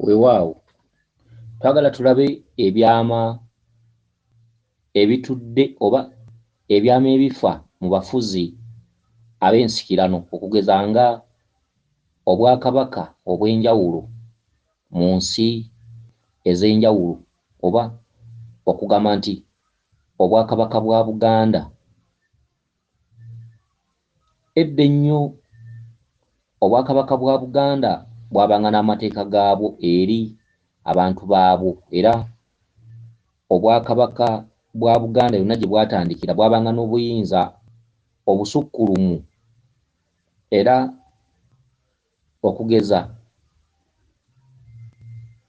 Weewaawo twagala tulabe ebyama ebitudde oba ebyama ebifa mu bafuzi ab'ensikirano, okugeza nga obwakabaka obw'enjawulo mu nsi ez'enjawulo, oba okugamba nti obwakabaka bwa Buganda. Edda ennyo obwakabaka bwa Buganda bwabanga n'amateeka gaabwo eri abantu baabwo, era obwakabaka bwa Buganda yonna gye bwatandikira bwabanga n'obuyinza obusukkulumu, era okugeza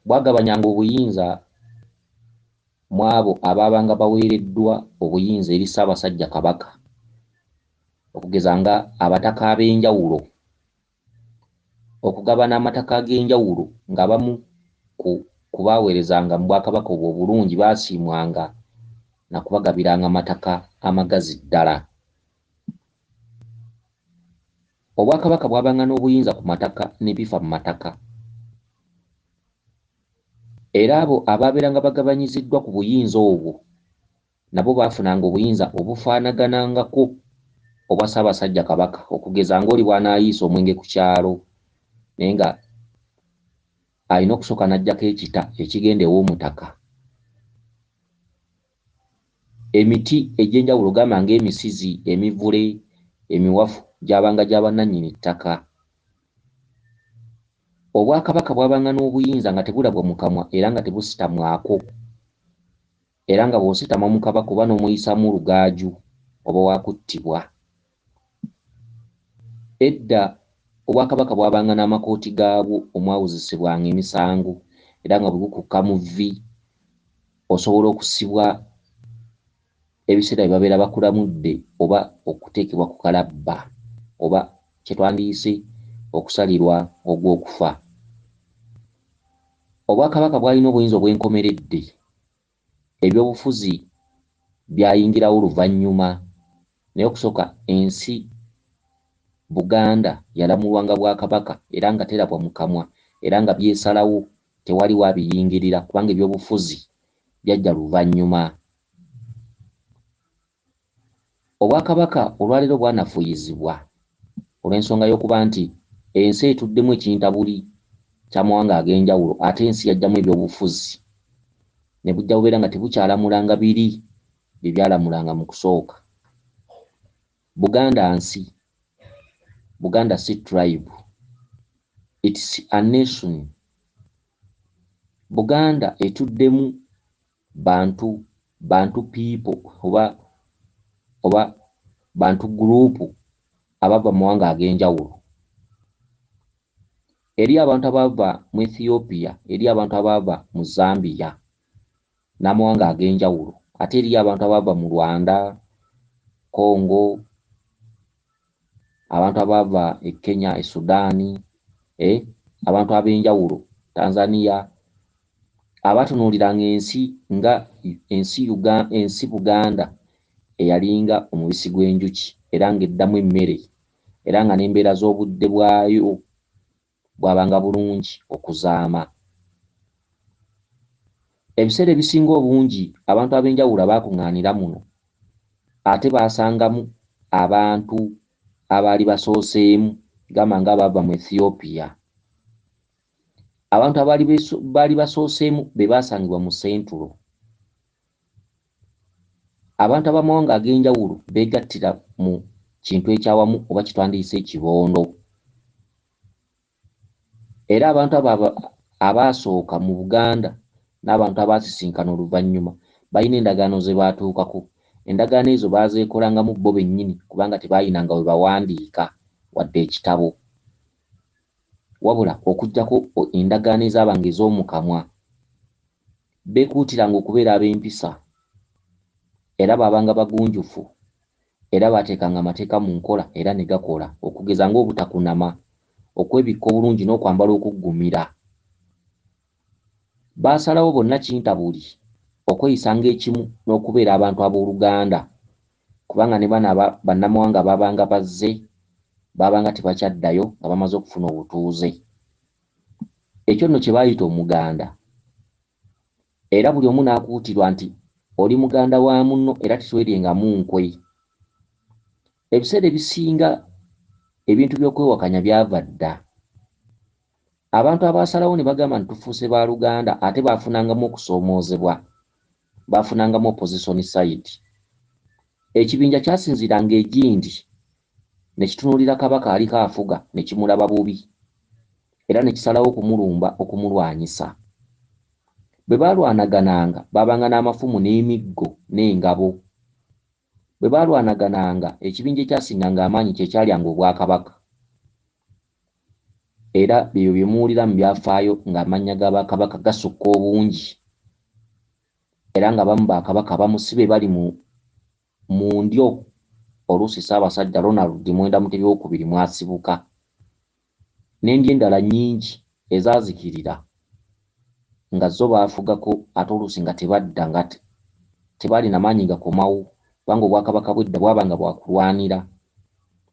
bwagabanyanga obuyinza mu abo abaabanga baweereddwa obuyinza eri Ssaabasajja Kabaka, okugeza nga abataka ab'enjawulo, okugabana amataka ag'enjawulo ng'abamu ku baaweerezanga mu bwakabaka obwo obulungi baasiimwanga na kubagabiranga mataka amagazi ddala. Obwakabaka bwabanga n'obuyinza ku mataka n'ebifa mu mataka, era abo abaabeeranga bagabanyiziddwa ku buyinza obwo nabo baafunanga obuyinza obufaanaganangako obwa Ssaabasajja Kabaka, okugeza ng'oli bw'anaayiisa omwenge ku kyalo naye nga alina okusooka n'aggyako ekita ekigenda ew'omutaka. Emiti egy'enjawulo gamba ng'emisizi, emivule, emiwafu gyabanga gya bannannyini ttaka. Obwakabaka bwabanga n'obuyinza nga tebulabwa mu kamwa era nga tebusitamwako, era nga bw'ositama mu kabaka oba n'omuyisaamu olugaaju oba waakuttibwa. Edda obwakabaka bwabanga n'amakooti gaabwo omwawozesebwanga emisango, era nga bwe gukukka mu vvi osobola okusibwa ebiseera bye babeera bakulamudde oba okuteekebwa ku kalabba oba kye twandiyise okusalirwa ogw'okufa. Obwakabaka bwalina obuyinza obw'enkomeredde, ebyobufuzi byayingirawo luvannyuma, naye okusooka ensi Buganda yalamulwanga bwakabaka era nga terabwa mu kamwa, era nga byesalawo tewaliwo abiyingirira kubanga ebyobufuzi byajja luvannyuma. Obwakabaka olwaleero bwanafuyizibwa olw'ensonga y'okuba nti ensi etuddemu ekintabuli ky'amawanga ag'enjawulo, ate ensi yajjamu ebyobufuzi ne bujja bubeera nga tebukyalamulanga biri bye byalamulanga mu kusooka. Buganda nsi, Buganda si tribe, it's a nation. Buganda etuddemu bantu, bantu people oba bantu group abava mu mawanga ag'enjawulo. Eri abantu abaava mu Ethiopia, eri abantu abaava mu Zambia n'amawanga ag'enjawulo, ate eriyo abantu abaava mu Rwanda, Congo, abantu abaava e Kenya, e Sudan, abantu ab'enjawulo, Tanzania, abatunuuliranga ensi nga ensi Buganda eyalinga omubisi gw'enjuki era ng'eddamu emmere, era nga n'embeera z'obudde bwayo bwabanga bulungi okuzaama. Ebiseera ebisinga obungi abantu ab'enjawulo abaakuŋŋaanira muno ate baasangamu abantu abaali basooseemu, gamba ng'abaava mu Ethiopia. Abantu abaali baali basooseemu be baasangibwa mu Central. Abantu ab'amawanga ag'enjawulo beegattira mu kintu ekyawamu oba kye twandiyise ekibondo. Era abantu abo abaasooka mu Buganda n'abantu abaasisinkana oluvannyuma balina endagaano ze baatuukako. Endagaano ezo baazeekolangamu bo bennyini kubanga tebaayinanga we bawandiika wadde ekitabo, wabula okuggyako endagaano ezaabanga ez'omu kamwa. Beekuutiranga okubeera ab'empisa, era baabanga bagunjufu, era baateekanga amateeka mu nkola era ne gakola, okugeza ng'obutakunama, okwebikka obulungi n'okwambala okuggumira. Baasalawo bonna kintabuli okweyisanga ekimu n'okubeera abantu abooluganda, kubanga ne bano bannamawanga abaabanga bazze baabanga tebakyaddayo nga bamaze okufuna obutuuze. Ekyo nno kye baayita omuganda. Era buli omu n'akuutirwa nti oli muganda wa munno era tetweryengamu nkwe. Ebiseera ebisinga ebintu by'okwewakanya byava dda. Abantu abaasalawo ne bagamba nti tufuuse baaluganda ate baafunangamu okusoomoozebwa, baafunangamu opposition side. Ekibinja kyasinziiranga egindi ne kitunuulira Kabaka aliko afuga ne kimulaba bubi era ne kisalawo okumulumba okumulwanyisa. Bwe baalwanagananga baabanga n'amafumu n'emiggo n'engabo. Bwe baalwanagananga ekibinja ekyasinganga amaanyi kye kyalyanga Obwakabaka. Era byebyo bye muwulira mu byafaayo ng'amannya ga bakabaka gasukka obungi era ng'abamu bakabaka abamu si be bali mu ndyo oluusi Ssaabasajja Ronald Mwenda Mutebi Owookubiri mw'asibuka n'endyo endala nnyingi ezaazikirira nga zo baafugako ate oluusi nga tebadda nga tebaalina maanyi gakomawo kubanga Obwakabaka bw'edda bwabanga bwa kulwanira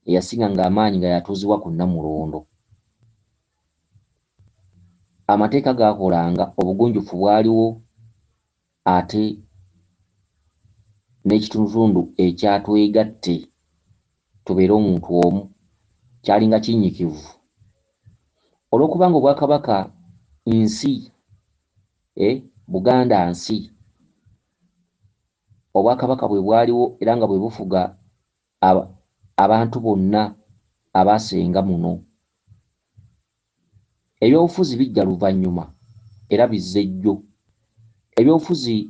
eyasinganga amaanyi nga y'atuuzibwa ku Nnamulondo. Amateeka gaakolanga, obugunjufu bwaliwo ate n'ekitundutundu ekya twegatte tubeere omuntu omu kyalinga kinnyikivu. Olw'okubanga Obwakabaka nsi, Buganda nsi, Obwakabaka bwe bwaliwo era nga bwe bufuga abantu bonna abaasenga muno. Ebyobufuzi bijja luvannyuma era bizze jjo. Ebyobufuzi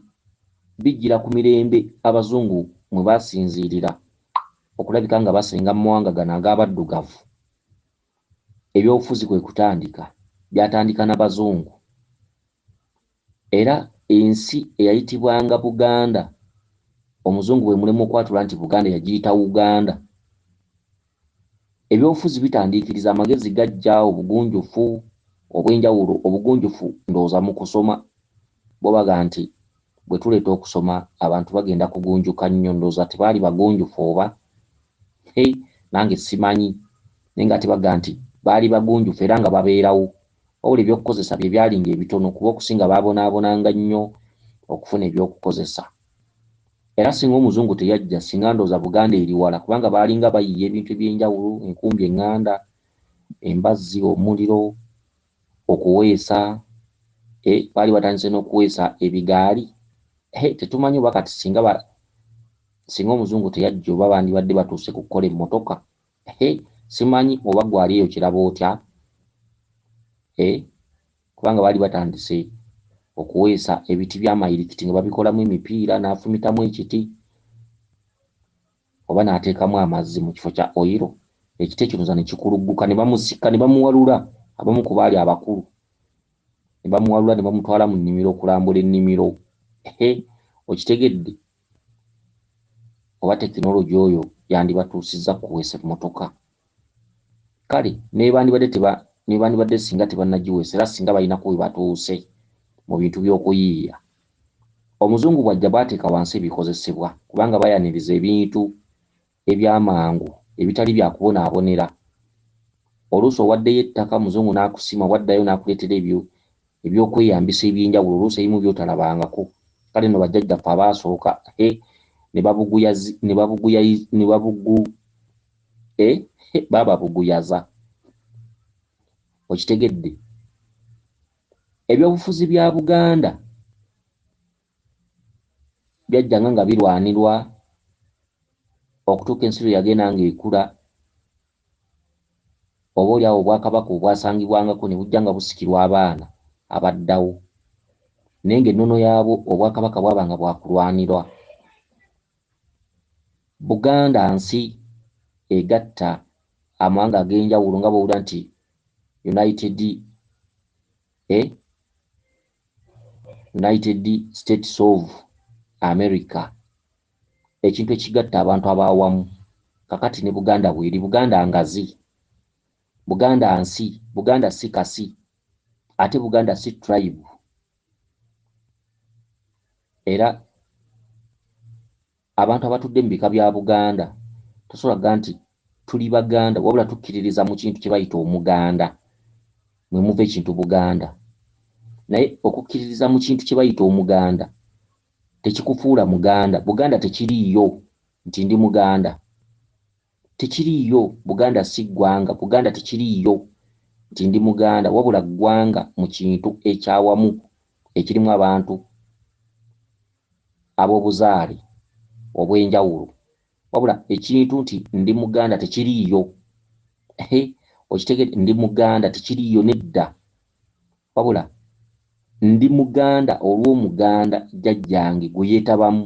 bijjira ku mirembe Abazungu mwe baasinziirira okulabika nga basenga mu mawanga gano ag'abaddugavu. Ebyobufuzi kwe kutandika, byatandika na Bazungu. Era ensi eyayitibwanga Buganda, Omuzungu bwe mulemwa okwatula nti Buganda yagiyita Uganda. Ebyobufuzi bitandiikiriza, amagezi gajja, obugunjufu obw'enjawulo, obugunjufu ndowooza mu kusoma. Bo baga nti bwe tuleeta okusoma abantu bagenda kugunjuka nnyo, ndowooza tebaali bagunjufu oba? He, nange simanyi. Naye ng'ate baga nti baali bagunjufu era nga babeerawo. Wabula ebyokukozesa bye byalinga ebitono kuba okusinga baabonaabonanga nnyo okufuna ebyokukozesa. Era singa Omuzungu teyajja singa ndowooza Buganda eri wala kubanga baalinga bayiiya ebintu eby'enjawulo, enkumbi eŋŋanda, embazzi, omuliro, okuweesa, baali batandise n'okuweesa ebigaali. He, tetumanyi oba kati singa singa Omuzungu teyajja oba bandibadde batuuse ku kukola emmotoka. He, simanyi oba ggwe ali eyo kiraba otya? Kubanga baali batandise okuweesa ebiti by'amayirikiti nga babikolamu emipiira n'afumitamu ekiti oba n'ateekamu amazzi mu kifo kya oyiro ekiti ekyo ne kikulugguka ne bamusika ne bamuwalula abamu ku baali abakulu ne bamuwalula ne bamutwala mu nnimiro okulambula ennimiro. He, okitegedde oba tekinologi oyo yandibatuusizza kuweesa emmotoka. Kale nebandibadde teba nebandibadde singa tebannagiweesa era singa balinako we batuuse mu bintu by'okuyiiya. Omuzungu bw'ajja baateeka wansi ebikozesebwa kubanga bayaniriza ebintu eby'amangu ebitali bya kubonaabonera. Oluusi owaddeyo ettaka Muzungu n'akusima bw'addayo n'akuleetera ebyokweyambisa eby'enjawulo oluusi ebimu by'otalabangako. Kale nno bajjajjaffe abaasooka he ne babuguyazi ne babuguya ne babugu baababuguyaza. Okitegedde? Ebyobufuzi bya Buganda byajjanga nga birwanirwa okutuuka ensi lwe yagenda ng'ekula oba oli awo Obwakabaka obwasangibwangako ne bujja nga busikirwa abaana abaddawo. Naye ng'ennono yaabwo Obwakabaka bwabanga bwa kulwanirwa. Buganda nsi egatta amawanga ag'enjawulo nga bw'owulira nti United States of America, ekintu ekigatta abantu ab'awamu. Kakati ne Buganda bw'eri. Buganda ngazi, Buganda nsi, Buganda si kasi, ate Buganda si tribe. Era abantu abatudde mu bika bya Buganda tosobola kugamba nti tuli Baganda wabula tukkiririza mu kintu kye bayita Omuganda. Mwe muva ekintu Buganda. Naye okukkiririza mu kintu kye bayita Omuganda tekikufuula Muganda. Buganda tekiriiyo nti ndi Muganda. Tekiriiyo, Buganda si ggwanga. Buganda tekiriiyo nti ndi Muganda, wabula ggwanga mu kintu ekyawamu ekirimu abantu ab'obuzaale obw'enjawulo. Wabula ekintu nti ndi Muganda tekiriiyo. Okitegedde, ndi Muganda tekiriiyo nedda. Wabula ndi Muganda olw'Omuganda jjajjange gwe yeetabamu.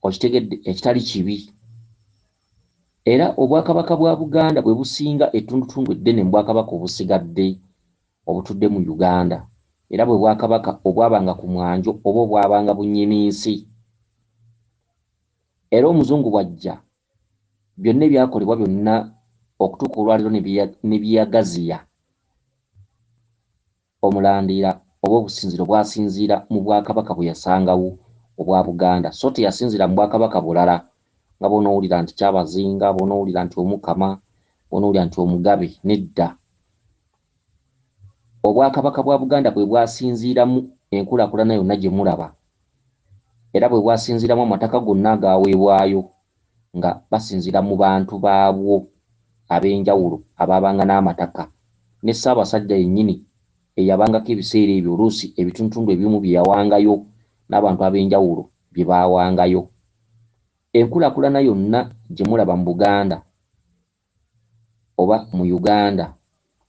Okitegedde, ekitali kibi. Era Obwakabaka bwa Buganda bwe businga ettundutundu eddene mu bwakabaka obusigadde obutudde mu Uganda. Era bwe bwakabaka obwabanga ku mwanjo oba obwabanga bunnyininsi. Era Omuzungu bw'ajja, byonna ebyakolebwa byonna okutuuka olwaleero ne bye yagaziya, Omulandira oba obusinziiro bwasinziira mu Bwakabaka bwe yasangawo obwa Buganda, so teyasinziira mu bwakabaka bulala nga bw'onoowulira nti Kyabazinga, bw'onoowulira nti Omukama, bw'onoowulira nti Omugabe, nedda. Obwakabaka bwa Buganda bwe bwasinziiramu enkulaakulana yonna gye mulaba, era bwe bwasinziiramu amataka gonna agaaweebwayo nga basinziira mu bantu baabwo ab'enjawulo abaabanga n'amataka ne Ssaabasajja yennyini eyabangako ebiseera ebyo oluusi ebitundutundu ebimu bye yawangayo n'abantu ab'enjawulo bye baawangayo. Enkulaakulana yonna gye mulaba mu Buganda oba mu Uganda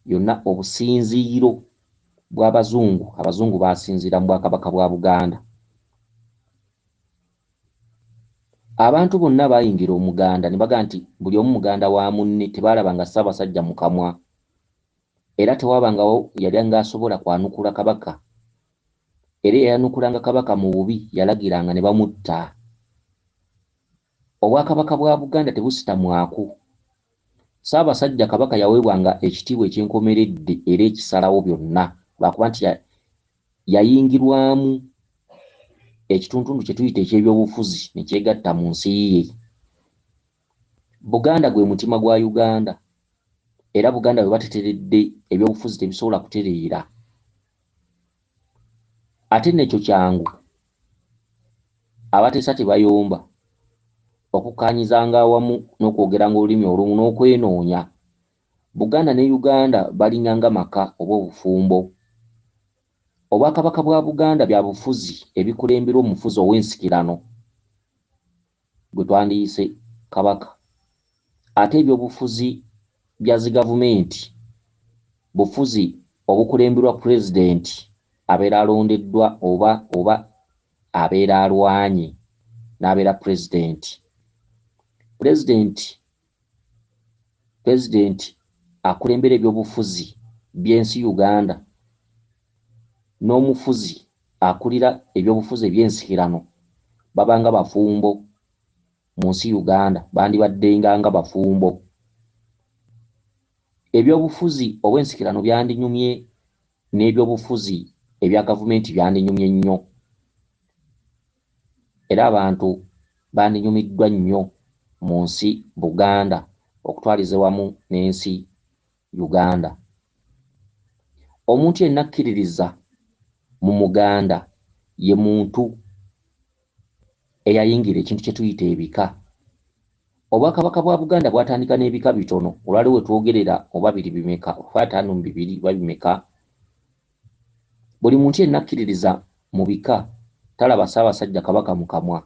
yonna obusinziiro bw'Abazungu, Abazungu baasinziira mu Bwakabaka bwa Buganda. Abantu bonna baayingira Omuganda ne bagamba nti buli omu muganda wa munne, tebaalabanga Ssaabasajja mu kamwa. Era tewabangawo yali ng'asobola kwanukula Kabaka. Era eyayanukulanga Kabaka mu bubi yalagiranga ne bamutta. Obwakabaka bwa Buganda tebusitamwako. Ssaabasajja Kabaka yaweebwanga ekitiibwa eky'enkomeredde era ekisalawo byonna lwakuba nti yayingirwamu ekituntundu kye tuyita eky'ebyobufuzi ne kyegatta mu nsi ye. Buganda gwe mutima gwa Uganda era Buganda bwe bateteredde ebyobufuzi tebisobola kutereera. Ate nno ekyo kyangu, abateesa tebayomba, okukkaanyizanga awamu n'okwogeranga olulimi olumu n'okwenoonya. Buganda ne Uganda balinga nga maka oba obufumbo. Obwakabaka bwa Buganda byabufuzi ebikulemberwa omufuzi ow'ensikirano gwe twandiyise Kabaka. Ate ebyobufuzi bya zigavumenti bufuzi obukulemberwa Pulezidenti abeera alondeddwa oba oba abeera alwanye n'abeera Pulezidenti. Pulezidenti Pulezidenti akulembera ebyobufuzi by'ensi Uganda n'omufuzi akulira ebyobufuzi eby'ensikirano baba nga bafumbo mu nsi Uganda, bandibaddenga nga bafumbo. Ebyobufuzi obw'ensikirano byandinyumye n'ebyobufuzi ebya gavumenti byandinyumye nnyo era abantu bandinyumiddwa nnyo mu nsi Buganda okutwaliza wamu n'ensi Uganda. Omuntu yenna akkiririza mu Muganda ye muntu eyayingira ekintu kye tuyita ebika. Obwakabaka bwa Buganda bwatandika n'ebika bitono, olwaleero we twogerera oba biri bimeka, oba 52 oba bimeka. Buli muntu yenna akkiririza mu bika talaba Ssaabasajja Kabaka mu kamwa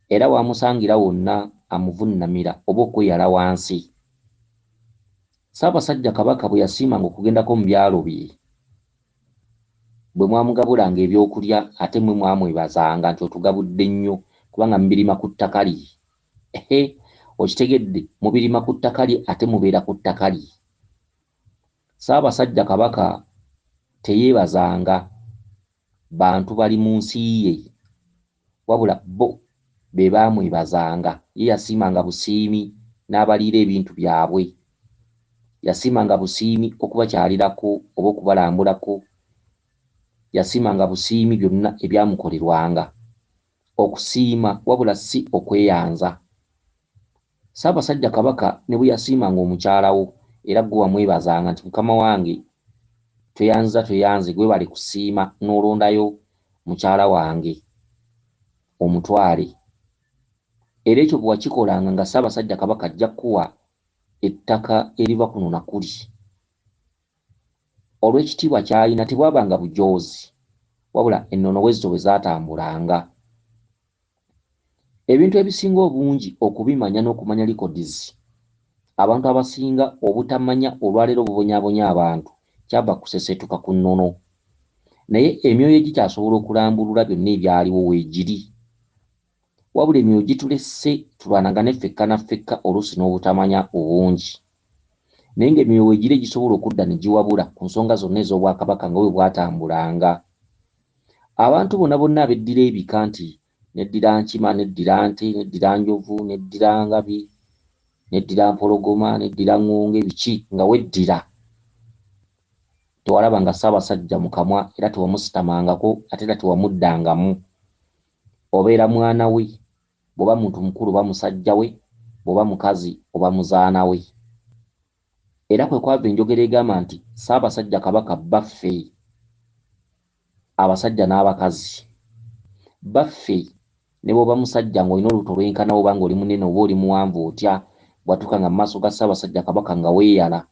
era w'amusangira wonna amuvunnamira oba okweyala wansi. Ssaabasajja Kabaka bwe yasiimanga okugendako mu byalo bye, bwe mwamugabulanga ebyokulya ate mmwe mwamwebazanga nti otugabudde nnyo kubanga mubirima ku ttaka lye. Ehe, okitegedde, mubirima ku ttaka lye ate mubeera ku ttaka lye. Ssaabasajja Kabaka teyeebazanga bantu bali mu nsi ye, wabula bo be baamwebazanga. Ye yasiimanga busiimi n'abaliira ebintu byabwe. Yasiimanga busiimi okubakyalirako oba okubalambulako. Yasiimanga busiimi byonna ebyamukolerwanga. Okusiima wabula si okweyanza. Ssaabasajja Kabaka ne bwe yasiimanga omukyala wo Era ggwe wamwebazanga nti mukama wange tweyanziza tweyanze, gwe bali kusiima n'olondayo mukyala wange omutwale. Era ekyo bwe wakikolanga nga Ssaabasajja Kabaka ajja kukuwa ettaka eriva kuno na kuli. Olw'ekitiibwa ky'alina tebwabanga bujoozi, wabula ennono bwe zityo bwe zaatambulanga. Ebintu ebisinga obungi okubimanya n'okumanya likodizi, abantu abasinga obutamanya olwaleero bubonyaabonya abantu, kyava kuseseetuka ku nnono. Naye emyoyo egikyasobola okulambulula byonna ebyaliwo weegiri. Wabula emyoyo gitulese tulwanagane ffekka na ffekka oluusi n'obutamanya obungi. Naye ng'emyoyo weegiri egisobola okudda ne giwabula ku nsonga zonna ez'Obwakabaka nga bwe bwatambulanga. Abantu bonna bonna abeddira ebika nti neddira Nkima, neddira Nte, neddira Njovu, neddira Ngabi, neddira Mpologoma, neddira Ŋŋonge, biki nga weddira. Tewalabanga Ssaabasajja mu kamwa era tewamusitamangako ate era tewamuddangamu. Obeera mwana we, bw'oba muntu mukulu oba musajja we, bw'oba mukazi oba muzaana we. Era kwe kwava enjogera egamba nti Ssaabasajja Kabaka bbaffe abasajja n'abakazi. Bbaffe ne bw'oba musajja ng'olina olubuto lwenkana oba ng'oli munene oba oli muwanvu otya, bw'atuukanga mu maaso ga Ssaabasajja Kabaka nga weeyala.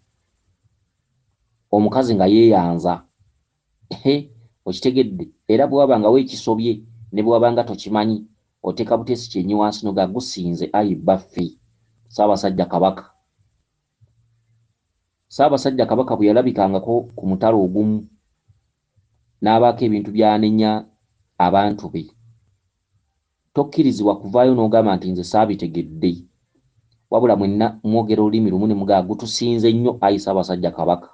Omukazi nga yeeyanza. Okitegedde? Era bwe wabangawo ekisobye ne bwe wabanga tokimanyi, oteeka buteesi kyenyi wansi n'ogamba gusinze ayi bbaffe Ssaabasajja Kabaka. Ssaabasajja Kabaka bwe yalabikangako ku mutala ogumu n'abaako ebintu by'anenya abantu be, tokkirizibwa kuvaayo n'ogamba nti nze saabitegedde. Wabula mwenna mwogera olulimi lumu ne mugamba gutusinze nnyo ayi Ssaabasajja Kabaka.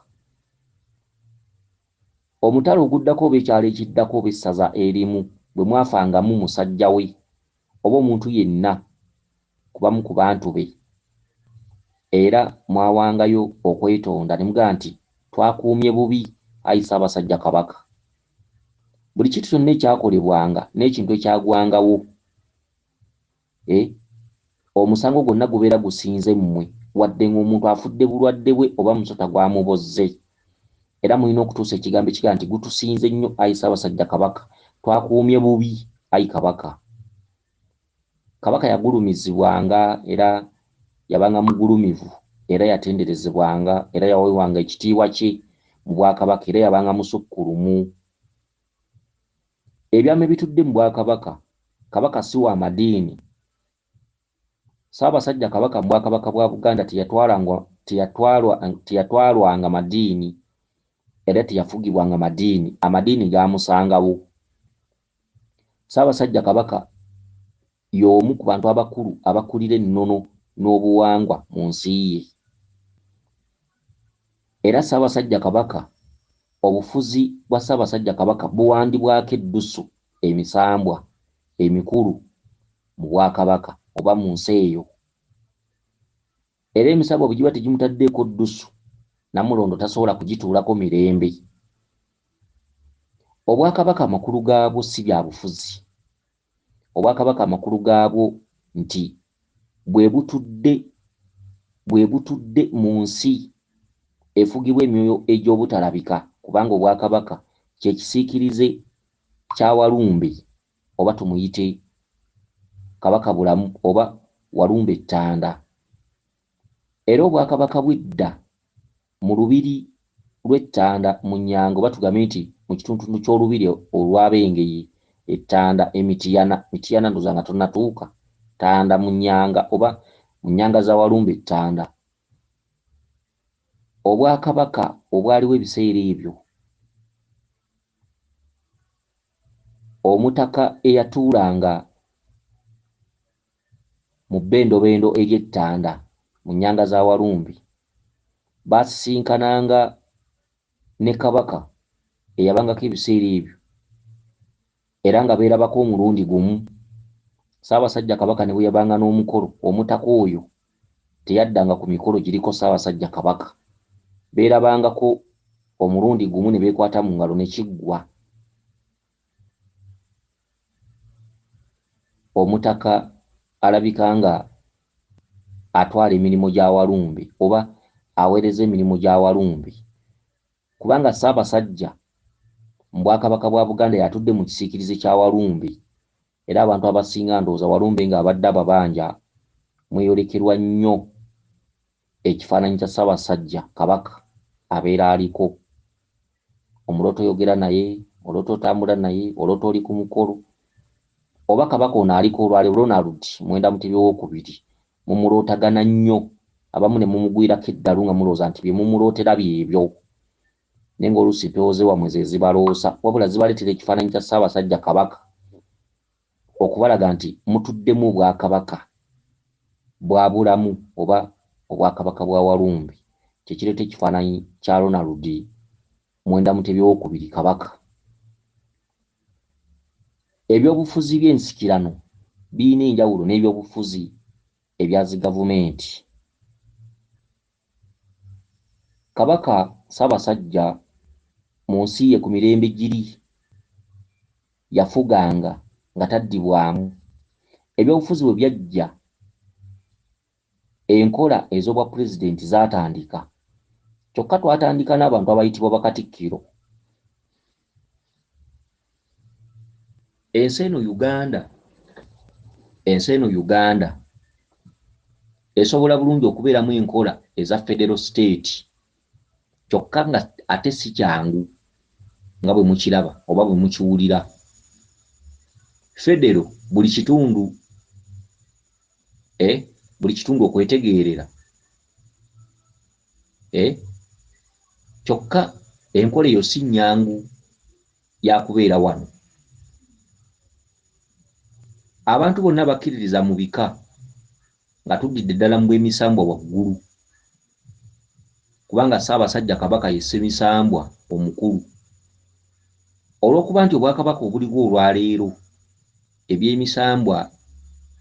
Omutala oguddako oba ekyalo ekiddako oba essaza erimu bwe mwafangamu musajja we oba omuntu yenna ku bamu ku bantu be, era mwawangayo okwetonda ne mugamba nti twakuumye bubi ayi Ssaabasajja Kabaka. Buli kintu kyonna ekyakolebwanga n'ekintu ekyagwangawo, omusango gwonna gubeera gusinze mmwe, wadde ng'omuntu afudde bulwadde bwe oba musota gwamubozze. Era mulina okutuusa ekigambo ekigamba nti gutusinze nnyo ayi Ssaabasajja Kabaka, twakuumye bubi ayi Kabaka. Kabaka yagulumizibwanga era yabanga mugulumivu, era yatenderezebwanga, era yaweebwanga ekitiibwa kye mu bwakabaka, era yabanga musukkulumu. Ebyama ebitudde mu bwakabaka, Kabaka si wa madiini. Ssaabasajja Kabaka mu bwakabaka bwa Buganda teyatwalwanga madiini era teyafugibwanga madiini, amadiini gaamusangawo. Ssaabasajja Kabaka y'omu ku bantu abakulu abakulira ennono n'obuwangwa mu nsi ye. Era Ssaabasajja Kabaka, obufuzi bwa Ssaabasajja Kabaka buwandibwako eddusu emisambwa emikulu mu bwakabaka oba mu nsi eyo. Era emisambwa bwe giba tegimutaddeeko ddusu, Namulondo tasobola kugituulako mirembe. Obwakabaka amakulu gaabwo si bya bufuzi. Obwakabaka amakulu gaabwo nti bwe butudde mu nsi efugibwa emyoyo egy'obutalabika, kubanga obwakabaka kye kisiikirize kya Walumbe oba tumuyite Kabaka Bulamu oba Walumbe Ttanda. Era obwakabaka bw'edda mu lubiri lw'Ettanda mu Nnyanga oba tugambe nti mu kitundutundu ky'olubiri olw'Abengeye Ettanda e Mityana, Mityana ndowooza nga tonnatuuka, Ttanda mu Nnyanga oba mu Nnyanga za Walumbe Ettanda. Obwakabaka obwaliwo ebiseera ebyo, omutaka eyatuulanga mu bbendobendo ery'Ettanda mu Nnyanga za Walumbe, baasisinkananga ne Kabaka eyabangako ebiseera ebyo era nga beerabako omulundi gumu. Ssaabasajja Kabaka ne bwe yabanga n'omukolo, omutaka oyo teyaddanga ku mikolo giriko Ssaabasajja Kabaka. Beerabangako omulundi gumu ne beekwata mu ngalo ne kiggwa. Omutaka alabika nga atwala emirimu gya Walumbe oba aweereza emirimu gya Walumbe, kubanga Ssaabasajja mu Bwakabaka bwa Buganda y'atudde mu kisiikirize kya Walumbe, era abantu abasinga ndowooza Walumbe ng'abadde ababanja mweyolekerwa nnyo ekifaananyi kya Ssaabasajja Kabaka abeera aliko. Omuloota oyogera naye, oloota otambula naye, oloota oli ku mukolo, oba Kabaka ono aliko olwaleero Ronald Muwenda Mutebi owookubiri mumulootagana nnyo, abamu ne mumugwirako eddalu nga mulowooza nti bye mumulootera byebyo, naye ng'oluusi mpewo z'ewammwe ze zibaloosa, wabula zibaleetera ekifaananyi kya Ssaabasajja Kabaka okubalaga nti mutuddemu obwakabaka bwa Bulamu oba obwakabaka bwa Walumbe, kye kireeta ekifaananyi kya Ronald Muwenda Mutebi owookubiri Kabaka. Ebyobufuzi by'ensikirano birina enjawulo n'ebyobufuzi ebya zi gavumenti. Kabaka Ssaabasajja mu nsi ye ku mirembe giri yafuganga nga taddibwamu. Ebyobufuzi bwe byajja, enkola ez'obwapulezidenti zaatandika. Kyokka twatandika n'abantu abayitibwa bakatikkiro. Ensi eno Uganda, ensi eno Uganda esobola bulungi okubeeramu enkola eza Federal State kyokka nga ate si kyangu nga bwe mukiraba oba bwe mukiwulira. Federo buli kitundu eh, buli kitundu okwetegeerera eh, kyokka enkola eyo si nnyangu yakubeera wano. Abantu bonna bakkiririza mu bika nga tuddidde ddala mu bw'emisambwa waggulu, kubanga Ssaabasajja Kabaka ye Ssemisambwa omukulu. Olw'okuba nti Obwakabaka obuliwo olwaleero eby'emisambwa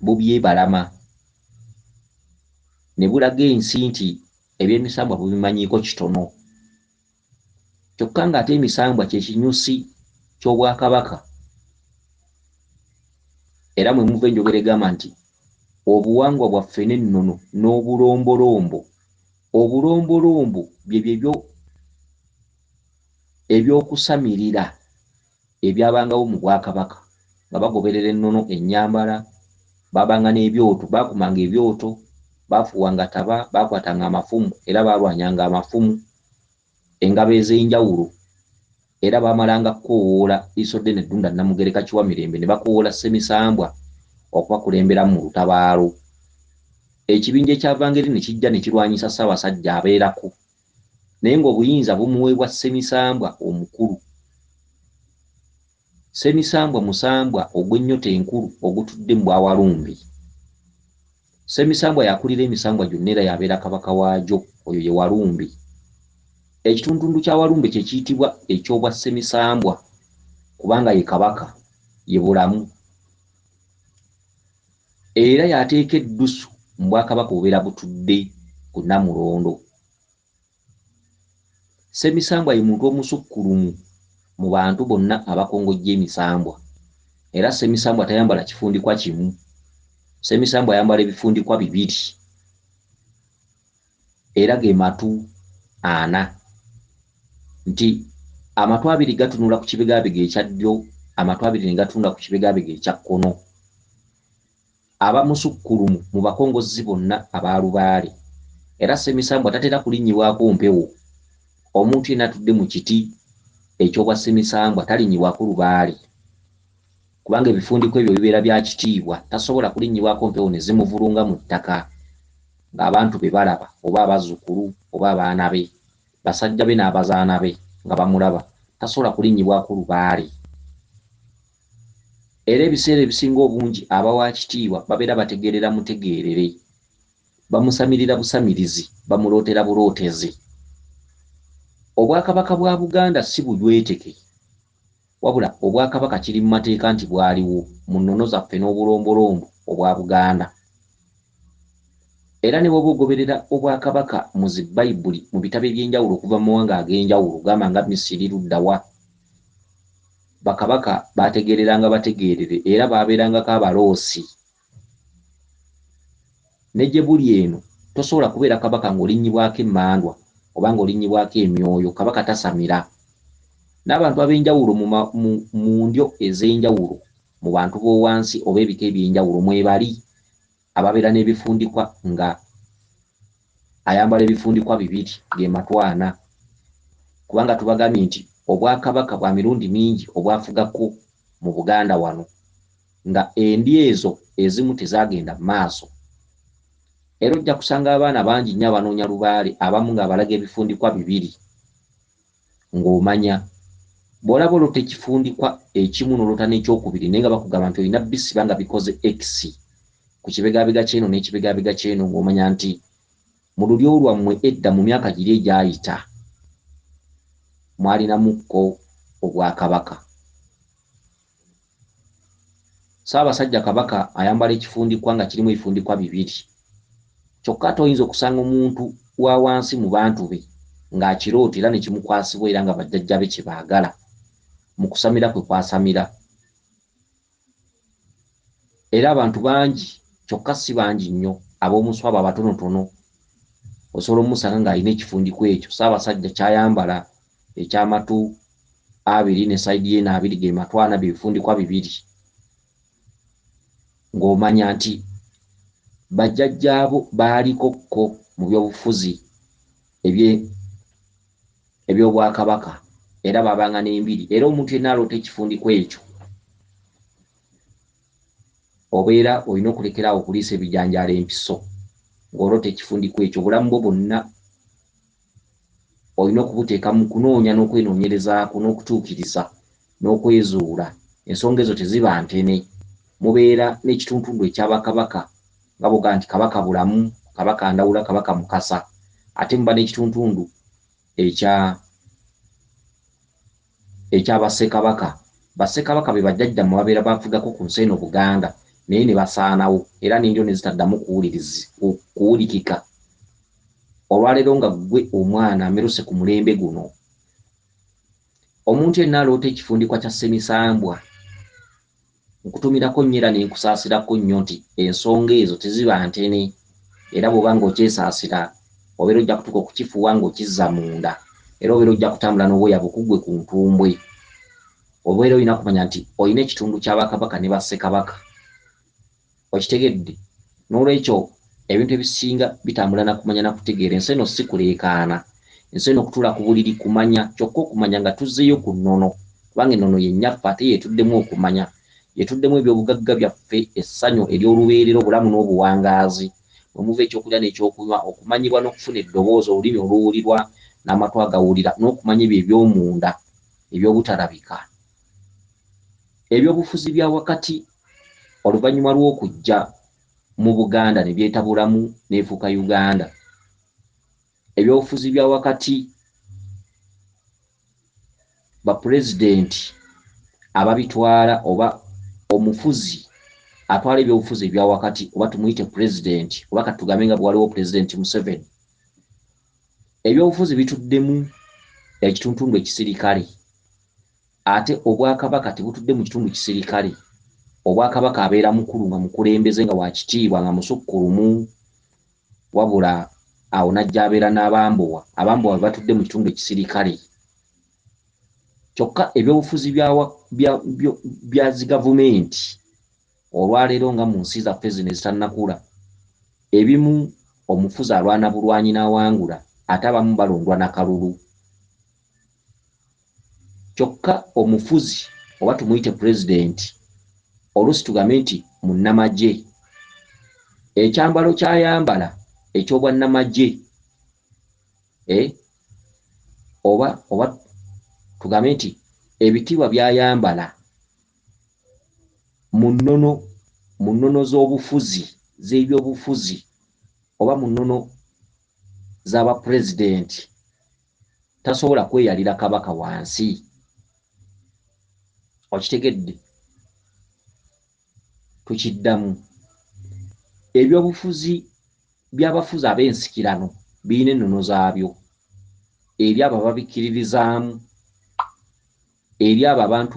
bubyebalama ne bulaga ensi nti eby'emisambwa bubimanyiiko kitono. Kyokka ng'ate emisambwa kye kinyusi ky'Obwakabaka era mwe muva enjogera egamba nti obuwangwa bwaffe n'ennono n'obulombolombo. Obulombolombo bye byebyo eby'okusamirira ebyabangawo mu Bwakabaka nga bagoberera ennono, ennyambala, baabanga n'ebyoto, baakumanga ebyoto, baafuuwanga taba, baakwatanga amafumu era baalwanyanga amafumu, engabo ez'enjawulo era baamalanga kukoowoola Liisoddene Ddunda Nnamugereka Kiwamirembe ne bakoowoola Ssemisambwa okubakulemberamu mu lutabaalo. Ekibinja ekyavanga eri ne kijja ne kirwanyisa Ssaabasajja abeerako naye ng'obuyinza bumuweebwa Ssemisambwa omukulu. Ssemisambwa musambwa ogw'ennyota enkulu ogutudde mu Bwawalumbe. Ssemisambwa y'akulira emisambwa gyonna era y'abeera Kabaka waagyo, oyo ye Walumbe. Ekitundutundu kya Walumbe kye kiyitibwa eky'obwa Ssemisambwa kubanga ye Kabaka, ye bulamu. Era y'ateeka eddusu mu Bwakabaka obubeera butudde ku Nnamulondo. Ssemisambwa ye muntu omusukkulumu mu bantu bonna abakongojja emisambwa. Era Ssemisambwa tayambala kifundikwa kimu. Ssemisambwa ayambala ebifundikwa bibiri era ge matu ana. Nti amatu abiri gatunula ku kibegaabega ekya ddyo, amatu abiri ne gatunula ku kibegaabega ekya kkono. Aba musukkulumu mu bakongozzi bonna aba lubaale. Era Ssemisambwa tatera kulinnyibwako mpewo. Omuntu yenna atudde mu kiti eky'obwa Ssemisambwa talinnyibwako lubaale kubanga ebifundikwa ebyo bibeera bya kitiibwa, tasobola kulinnyibwako mpewo ne zimuvulunga mu ttaka ng'abantu be balaba oba abazzukulu oba abaana be, basajja be n'abazaana be nga bamulaba, tasobola kulinnyibwako lubaale. Era ebiseera ebisinga obungi aba wa kitiibwa babeera bategeerera mutegeerere, bamusamirira busamirizi, bamulootera bulootezi. Obwakabaka bwa Buganda si bujweteke, wabula Obwakabaka kiri mu mateeka nti bwaliwo mu nnono zaffe n'obulombolombo obwa Buganda. Era ne bw'oba ogoberera Obwakabaka mu zi Bayibuli mu bitabo eby'enjawulo okuva mu mawanga ag'enjawulo gamba nga Misiri ludda wa, Bakabaka baategeereranga bategeerere era baabeerangako abaloosi. Ne gye buli eno Tosobola kubeera kabaka ng'olinnyibwako emmandwa oba ng'olinnyibwako emyoyo. Kabaka tasamira. N'abantu ab'enjawulo mu ndyo ez'enjawulo, mu bantu b'owansi oba ebika eby'enjawulo mwebali ababeera n'ebifundikwa nga ayambala ebifundikwa bibiri ge matwana. Kubanga tubagambye nti obwakabaka bwa mirundi mingi obwafugako mu Buganda wano, nga endyo ezo ezimu tezaagenda mu maaso. Era ojja kusanga abaana bangi nnyo abanoonya lubaale, abamu ng'abalaga ebifundikwa bibiri, ng'omanya bw'olaba olota ekifundikwa ekimu n'olota n'ekyokubiri, naye nga bakugamba nti olina bisiba nga bikoze X ku kibegabega ky'eno n'ekibegabega ky'eno, ng'omanya nti mu lulyo lwammwe edda mu myaka giri egyayita mwalinamukko obwakabaka. Ssaabasajja Kabaka ayambala ekifundikwa nga kirimu ebifundikwa bibiri. Kyokka ate oyinza okusanga omuntu wa wansi mu bantu be ng'akiroota era ne kimukwasibwa era nga bajjajja be kye baagala mu kusamira kwe kwasamira. Era abantu bangi, kyokka si bangi nnyo, ab'omusu abo abatonotono osobola omusanga ng'alina ekifundikwa ekyo Ssaabasajja ky'ayambala eky'amatu abiri ne sayidi y'eno abiri ge matwana, bye bifundikwa bibiri, ng'omanya nti bajjajjaabo baaliko kko mu byobufuzi eby'obwakabaka era baabanga n'embiri. Era omuntu yenna aloota ekifundikwa ekyo obeera olina okulekeraawo okuliisa ebijanjaalo empiso ng'oloota ekifundikwa ekyo. Obulamu bwo bwonna olina okubuteeka mu kunoonya n'okwenoonyerezaako n'okutuukiriza n'okwezuula. Ensonga ezo teziba ntene. Mubeera n'ekituntundu eky'abakabaka nga bw'ogamba nti Kabaka Bulamu, Kabaka Ndawula, Kabaka Mukasa, ate muba n'ekituntundu ekya bassekabaka. Bassekabaka be bajjajjammwe babeera bafugako ku nsi eno Buganda, naye ne basaanawo era n'endyo ne zitaddamu kuwulikika. Olwaleero nga ggwe omwana ameruse ku mulembe guno, omuntu yenna aloota ekifundikwa kya Ssemisambwa, nkutumirako nnyo era ne nkusaasirako nnyo nti ensonga ezo teziba ntene, era bw'oba ng'okyesaasira obeera ojja kutuuka okukifuuwa ng'okizza munda, era obeera ojja kutambula n'obwoya bukugwe ku ntumbwe. Obeera olina kumanya nti olina ekitundu ky'abakabaka ne bassekabaka. Okitegedde? N'olwekyo ebintu ebisinga bitambula na kumanya na kutegeera. Ensi eno si kuleekaana. Ensi eno okutuula ku buliri kumanya, kyokka okumanya nga tuzzeeyo ku nnono, kubanga ennono ye nnyaffe ate yeetuddemu okumanya, yeetuddemu ebyobugagga byaffe, essanyu ery'olubeerera, obulamu n'obuwangaazi, mwe muva ekyokulya n'ekyokunywa, okumanyibwa n'okufuna eddoboozi, olulimi oluwulirwa n'amatu agawulira, n'okumanya ebyo eby'omunda eby'obutalabika. Ebyobufuzi bya wakati oluvannyuma lw'okujja mu Buganda ne byetabulamu n'efuuka Uganda. Ebyobufuzi bya wakati bapulezidenti ababitwala oba omufuzi atwala ebyobufuzi ebya wakati, oba tumuyite pulezidenti, oba katugambe nga bwe waliwo Pulezidenti Museveni. Ebyobufuzi bituddemu ekituntundu ekisirikale, ate obwakabaka tebutudde mu kitundu kisirikale. Obwakabaka abeera mukulu nga mukulembeze nga wa kitiibwa nga musukkulumu, wabula awo n'ajja abeera n'abambowa. Abambowa be batudde mu kitundu ekisirikale. Kyokka ebyobufuzi bya zi gavumenti olwaleero nga mu nsi zaffe zino ezitannakula, ebimu omufuzi alwana bulwanyi n'awangula, ate abamu balondwa na kalulu. Kyokka omufuzi oba tumuyite pulezidenti, oluusi tugambe nti munnamagye, ekyambalo ky'ayambala eky'obwannamagye, oba tugambe nti ebitiibwa by'ayambala mu nnono z'obufuzi, z'ebyobufuzi, oba mu nnono z'abapulezidenti, tasobola kweyalira kabaka wansi. Okitegedde? Tukiddamu. Ebyobufuzi by'abafuzi ab'ensikirano birina ennono zaabyo eri abo ababikkiririzaamu, eri abo abantu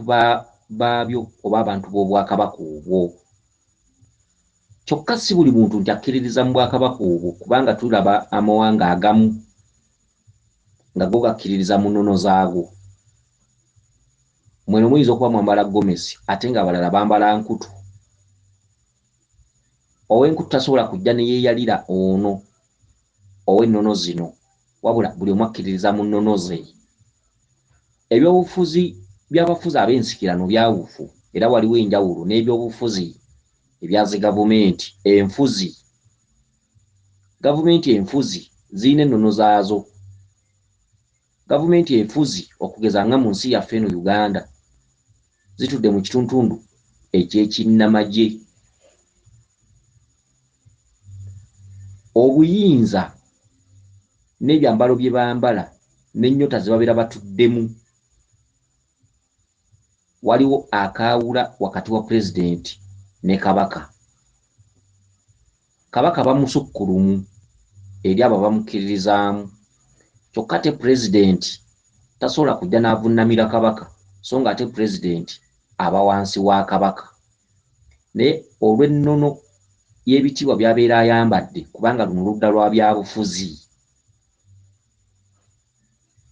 baabyo oba abantu b'obwakabaka obwo. Kyokka si buli muntu nti akkiririza mu bwakabaka obwo, kubanga tulaba amawanga agamu nga go gakkiririza mu nnono zaago. Mweno muyinza okuba mwambala gomesi ate ng'abalala bambala nkutu. Ow'enkutu tasobola kujja ne yeeyalira ono ow'ennono zino, wabula buli omu akkiririza mu nnono ze. Ebyobufuzi by'abafuzi ab'ensikirano byawufu era waliwo enjawulo n'ebyobufuzi ebya zi gavumenti enfuzi. Gavumenti enfuzi zirina ennono zaazo. Gavumenti enfuzi okugeza nga mu nsi yaffe eno Uganda zitudde mu kituntundu eky'ekinnamagye. Obuyinza n'ebyambalo bye bambala n'ennyota ze babeera batuddemu waliwo akaawula wakati wa pulezidenti ne Kabaka. Kabaka bamusukkulumu eri abo abamukkiririzaamu kyokka ate pulezidenti tasobola kujja n'avunnamira Kabaka so ng'ate pulezidenti aba wansi wa Kabaka. Naye olw'ennono y'ebitiibwa by'abeera ayambadde kubanga luno ludda lwa byabufuzi.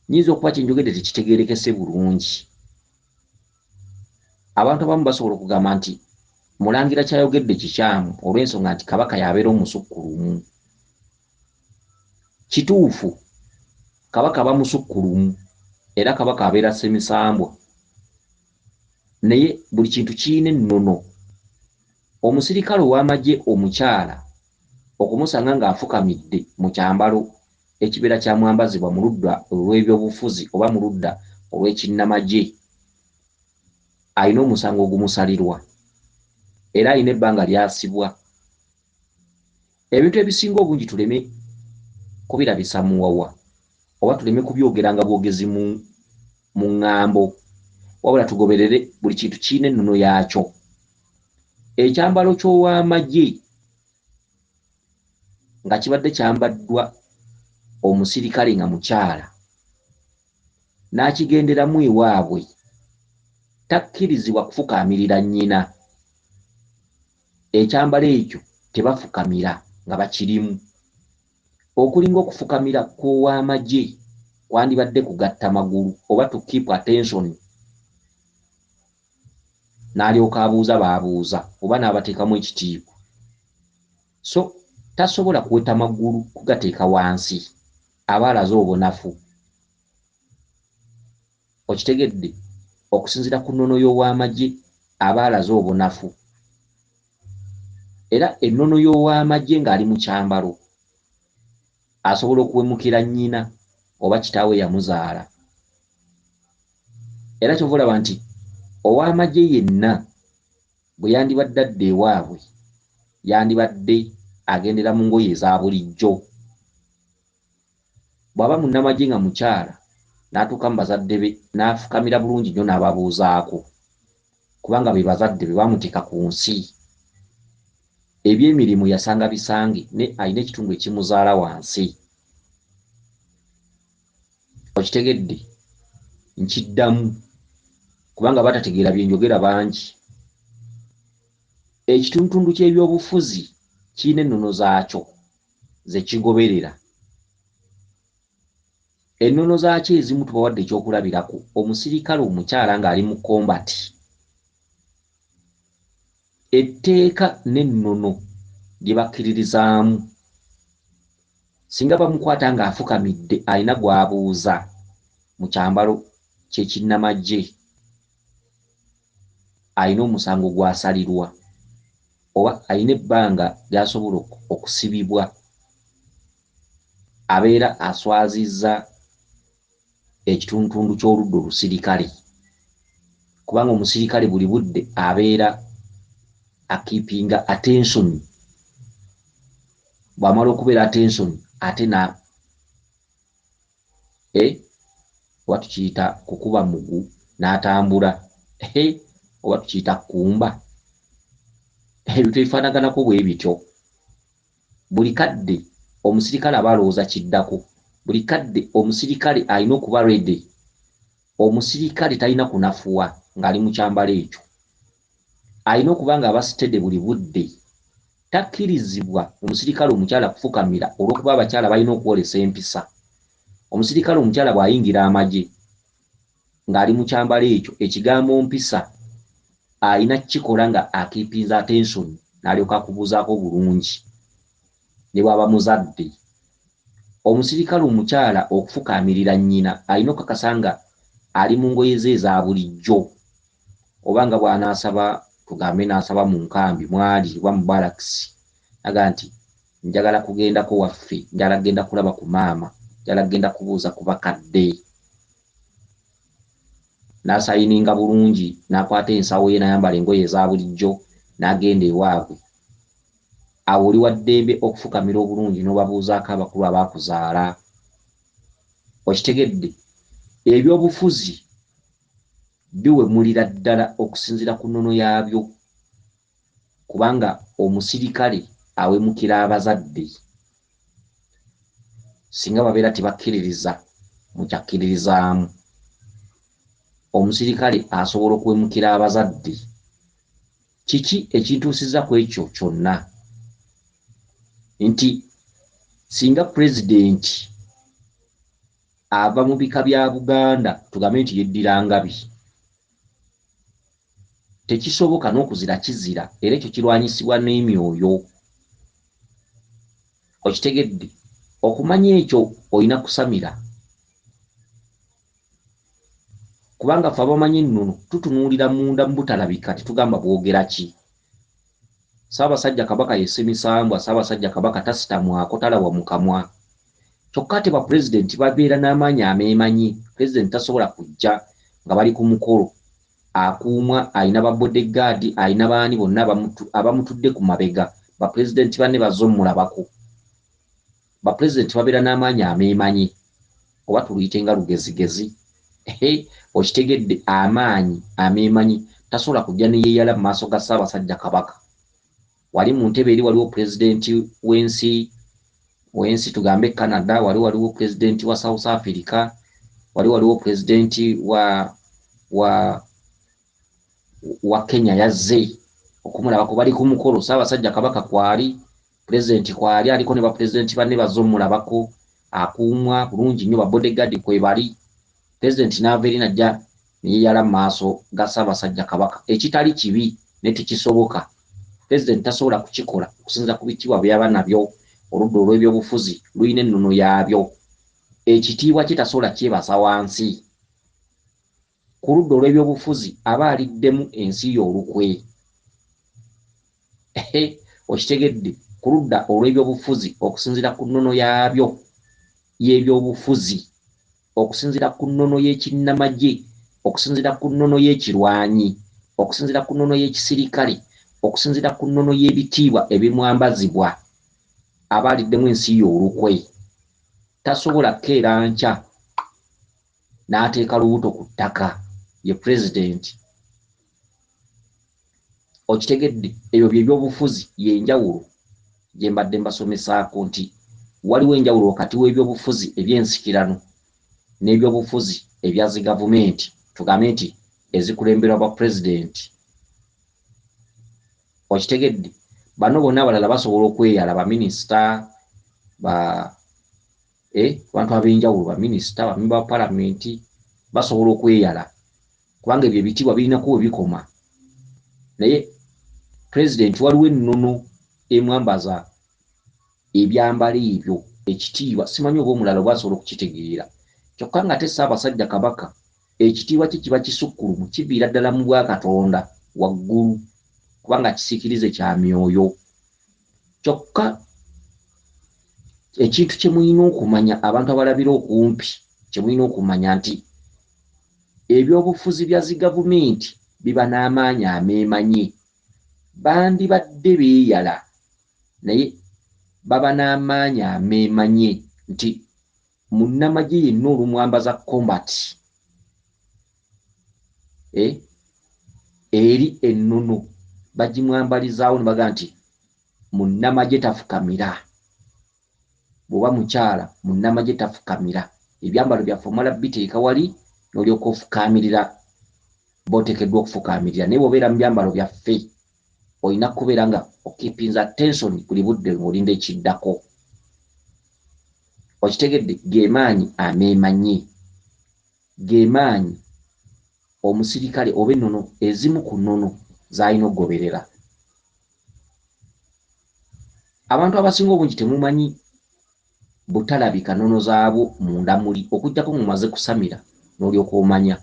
Nnyinza okuba kye njogedde tekitegeerekese bulungi. Abantu abamu basobola okugamba nti Mulangira ky'ayogedde kikyamu olw'ensonga nti Kabaka y'abeera omusukkulumu. Kituufu Kabaka aba musukkulumu era Kabaka abeera Ssemisambwa naye buli kintu kirina ennono. Omusirikale ow'amagye omukyala okumusanga ng'afukamidde mu kyambalo ekibeera kyamwambazibwa mu ludda olw'ebyobufuzi oba mu ludda olw'ekinnamagye alina omusango ogumusalirwa era alina ebbanga ly'asibwa. Ebintu ebisinga obungi tuleme kubirabisa muwawa oba tuleme kubyogeranga bwogezi mu mu ŋŋambo wabula tugoberere buli kintu kirina ennono yaakyo. Ekyambalo ky'ow'amagye nga kibadde kyambaddwa omusirikale nga mukyala n'akigenderamu ewaabwe takkirizibwa kufukaamirira nnyina. Ekyambalo ekyo tebafukamira nga bakirimu. Okulinga okufukamira kw'ow'amagye kwandibadde kugatta magulu oba to keep attention n'alyoka abuuza b'abuuza oba n'abateekamu ekitiibwa. So tasobola kuweta magulu kugateeka wansi aba alaze obunafu. Okitegedde? Okusinziira ku nnono y'ow'amagye aba alaze obunafu. Era ennono y'ow'amagye ng'ali mu kyambalo asobola okuwemukira nnyina oba kitaawe eyamuzaala. Era ky'ova olaba nti ow'amagye yenna bwe yandibadde adda ewaabwe yandibadde agendera mu ngoye eza bulijjo. Bw'aba munnamagye nga mukyala n'atuuka mu bazadde be n'afukamira bulungi nnyo n'ababuuzaako kubanga be bazadde be baamuteeka ku nsi. Eby'emirimu yasanga bisange naye alina ekitundu ekimuzaala wansi. Okitegedde? Nkiddamu kubanga abatategeera bye njogera bangi. Ekitundutundu ky'ebyobufuzi kirina ennono zaakyo ze kigoberera. Ennono zaakyo ezimu tubawadde ekyokulabirako, omusirikale omukyala ng'ali mu kombati, etteeka n'ennono lye bakkiririzaamu singa bamukwata ng'afukamidde alina gw'abuuza mu kyambalo ky'ekinnamagye alina omusango gw'asalirwa oba alina ebbanga ly'asobola okusibibwa abeera aswazizza ekitundutundu ky'oludda olusirikale kubanga omusirikale buli budde abeera akeepinga attention bw'amala okubeera attention ate na eh, oba tukiyita kukuba mugu n'atambula eh, oba tukiyita kumba ebintu ebifaanaganako bwe bityo. Buli kadde omusirikale aba alowooza kiddako. Buli kadde omusirikale alina okuba ready. Omusirikale talina kunafuwa ng'ali mu kyambalo ekyo. Alina okuba ng'aba steady buli budde. Takkirizibwa omusirikale omukyala kufukamira olw'okuba abakyala balina okwolesa empisa. Omusirikale omukyala bw'ayingira amagye ng'ali mu kyambalo ekyo, ekigambo mpisa alina kukikola nga akeepinza attention, n'alyoka akubuuzaako bulungi ne bw'aba muzadde. Omusirikale omukyala okufukaamirira nnyina alina okukakasa nga ali mu ngoye ze eza bulijjo, oba nga bw'anaasaba, tugambe n'asaba mu nkambi mwali oba mu balakisi, aga nti njagala kugendako waffe, njagala kugenda kulaba ku maama, njagala kugenda kubuuza ku bakadde, n'asayininga bulungi, n'akwata ensawo ye, n'ayambala engoye eza bulijjo, n'agenda ewaabwe. Awo oli wa ddembe okufukamira obulungi n'obabuuzaako abakulu abaakuzaala. Okitegedde? Ebyobufuzi biwemulira ddala okusinziira ku nnono yaabyo, kubanga omusirikale awemukira abazadde singa babeera tebakkiririza mu kyakkiririzaamu. Omusirikale asobola okuwemukira abazadde. Kiki ekintuusizza ku ekyo kyonna? Nti singa pulezidenti ava mu bika bya Buganda, tugambe nti yeddira Ngabi, tekisoboka n'okuzira kizira, era ekyo kirwanyisibwa n'emyoyo. Okitegedde? Okumanya ekyo olina kusamira, kubanga ffe abamanyi ennono tutunuulira munda mu butalabika, tetugamba bwogera ki. Ssaabasajja Kabaka ye Ssemisambwa, Ssaabasajja Kabaka tasitamwako, talabwa mu kamwa. Kyokka ate bapulezidenti babeera n'amaanyi ameemanyi. Pulezidenti tasobola kujja nga bali ku mukolo, akuumwa, alina ba bodyguard, alina baani bonna abamutudde ku mabega, bapulezidenti banne bazze omulabako. Bapulezidenti babeera n'amaanyi ameemanyi, oba tuluyite nga lugezigezi. Okitegedde? Amaanyi ameemanyi, tasobola kujja ne yeeyala mu maaso ga Ssaabasajja Kabaka. Wali mu ntebe eri waliwo pulezidenti w'ensi tugambe Canada, wali waliwo pulezidenti wa South Africa, wali waliwo pulezidenti wa Kenya yazze okumulabako, bali ku mukolo, Ssaabasajja Kabaka kwali, pulezidenti kwali, aliko ne bapulezidenti banne bazze omulabako, akuumwa bulungi nnyo, ba bodyguard kwe bali. Pulezidenti n'ava eri najja ne yeeyala mu maaso ga Ssaabasajja Kabaka, ekitali kibi naye tekisoboka. Pulezidenti tasobola kukikola okusinziira ku bitiibwa by'aba nabyo. Oludda olw'ebyobufuzi lulina ennono yaabyo, ekitiibwa kye tasobola kyebasa wansi. Ku ludda olw'ebyobufuzi aba aliddemu ensi ye olukwe. Okitegedde? Ku ludda olw'ebyobufuzi, okusinziira ku nnono yaabyo y'ebyobufuzi, okusinziira ku nnono y'ekinnamagye, okusinziira ku nnono y'ekirwanyi, okusinziira ku nnono y'ekisirikale, okusinziira ku nnono y'ebitiibwa ebimwambazibwa, aba aliddemu ensi ye olukwe. Tasobola kukeera nkya n'ateeka lubuto ku ttaka ye pulezidenti. Okitegedde? Ebyo bye byobufuzi, y'enjawulo gye mbadde mbasomesaako, nti waliwo enjawulo wakati w'ebyobufuzi ebyensikirano n'ebyobufuzi ebya zi gavumenti, tugambe nti ezikulemberwa ba pulezidenti. Okitegedde? Bano bonna abalala basobola okweyala, baminisita, ba abantu ab'enjawulo, baminisita, bamemba ba palamenti basobola okweyala, kubanga ebyo ebitiibwa birinako we bikoma. Naye pulezidenti waliwo ennono emwambaza ebyambalo ebyo, ekitiibwa. Simanyi oba omulala oba asobola okukitegeera. Kyokka nga ate Ssaabasajja Kabaka ekitiibwa kye kiba kisukkulumu, kiviira ddala mu bwakatonda waggulu, kubanga kisiikirize kya myoyo. Kyokka ekintu kye mulina okumanya, abantu abalabira okumpi, kye mulina okumanya nti ebyobufuzi bya zi gavumenti biba n'amaanyi ameemanyi. Bandibadde beeyala, naye baba n'amaanyi ameemanye nti munnamagye yenna olumwambaza combat eri ennono bagimwambalizaawo ne bagamba nti munnamagye tafukamira. Bw'oba mukyala, munnamagye tafukamira. Ebyambalo byaffe omala biteeka wali n'olyoka ofukaamirira b'oteekeddwa okufukaamirira, naye bw'obeera mu byambalo byaffe Olina kubeera nga okeepinga attention buli budde ng'olinda ekiddako. Okitegedde? Ge maanyi ameemanyi, ge maanyi omusirikale oba ennono, ezimu ku nnono z'alina okugoberera. Abantu abasinga obungi temumanyi butalabika nnono zaabwo munda muli, okuggyako ng'omaze kusamira n'olyoka omanya.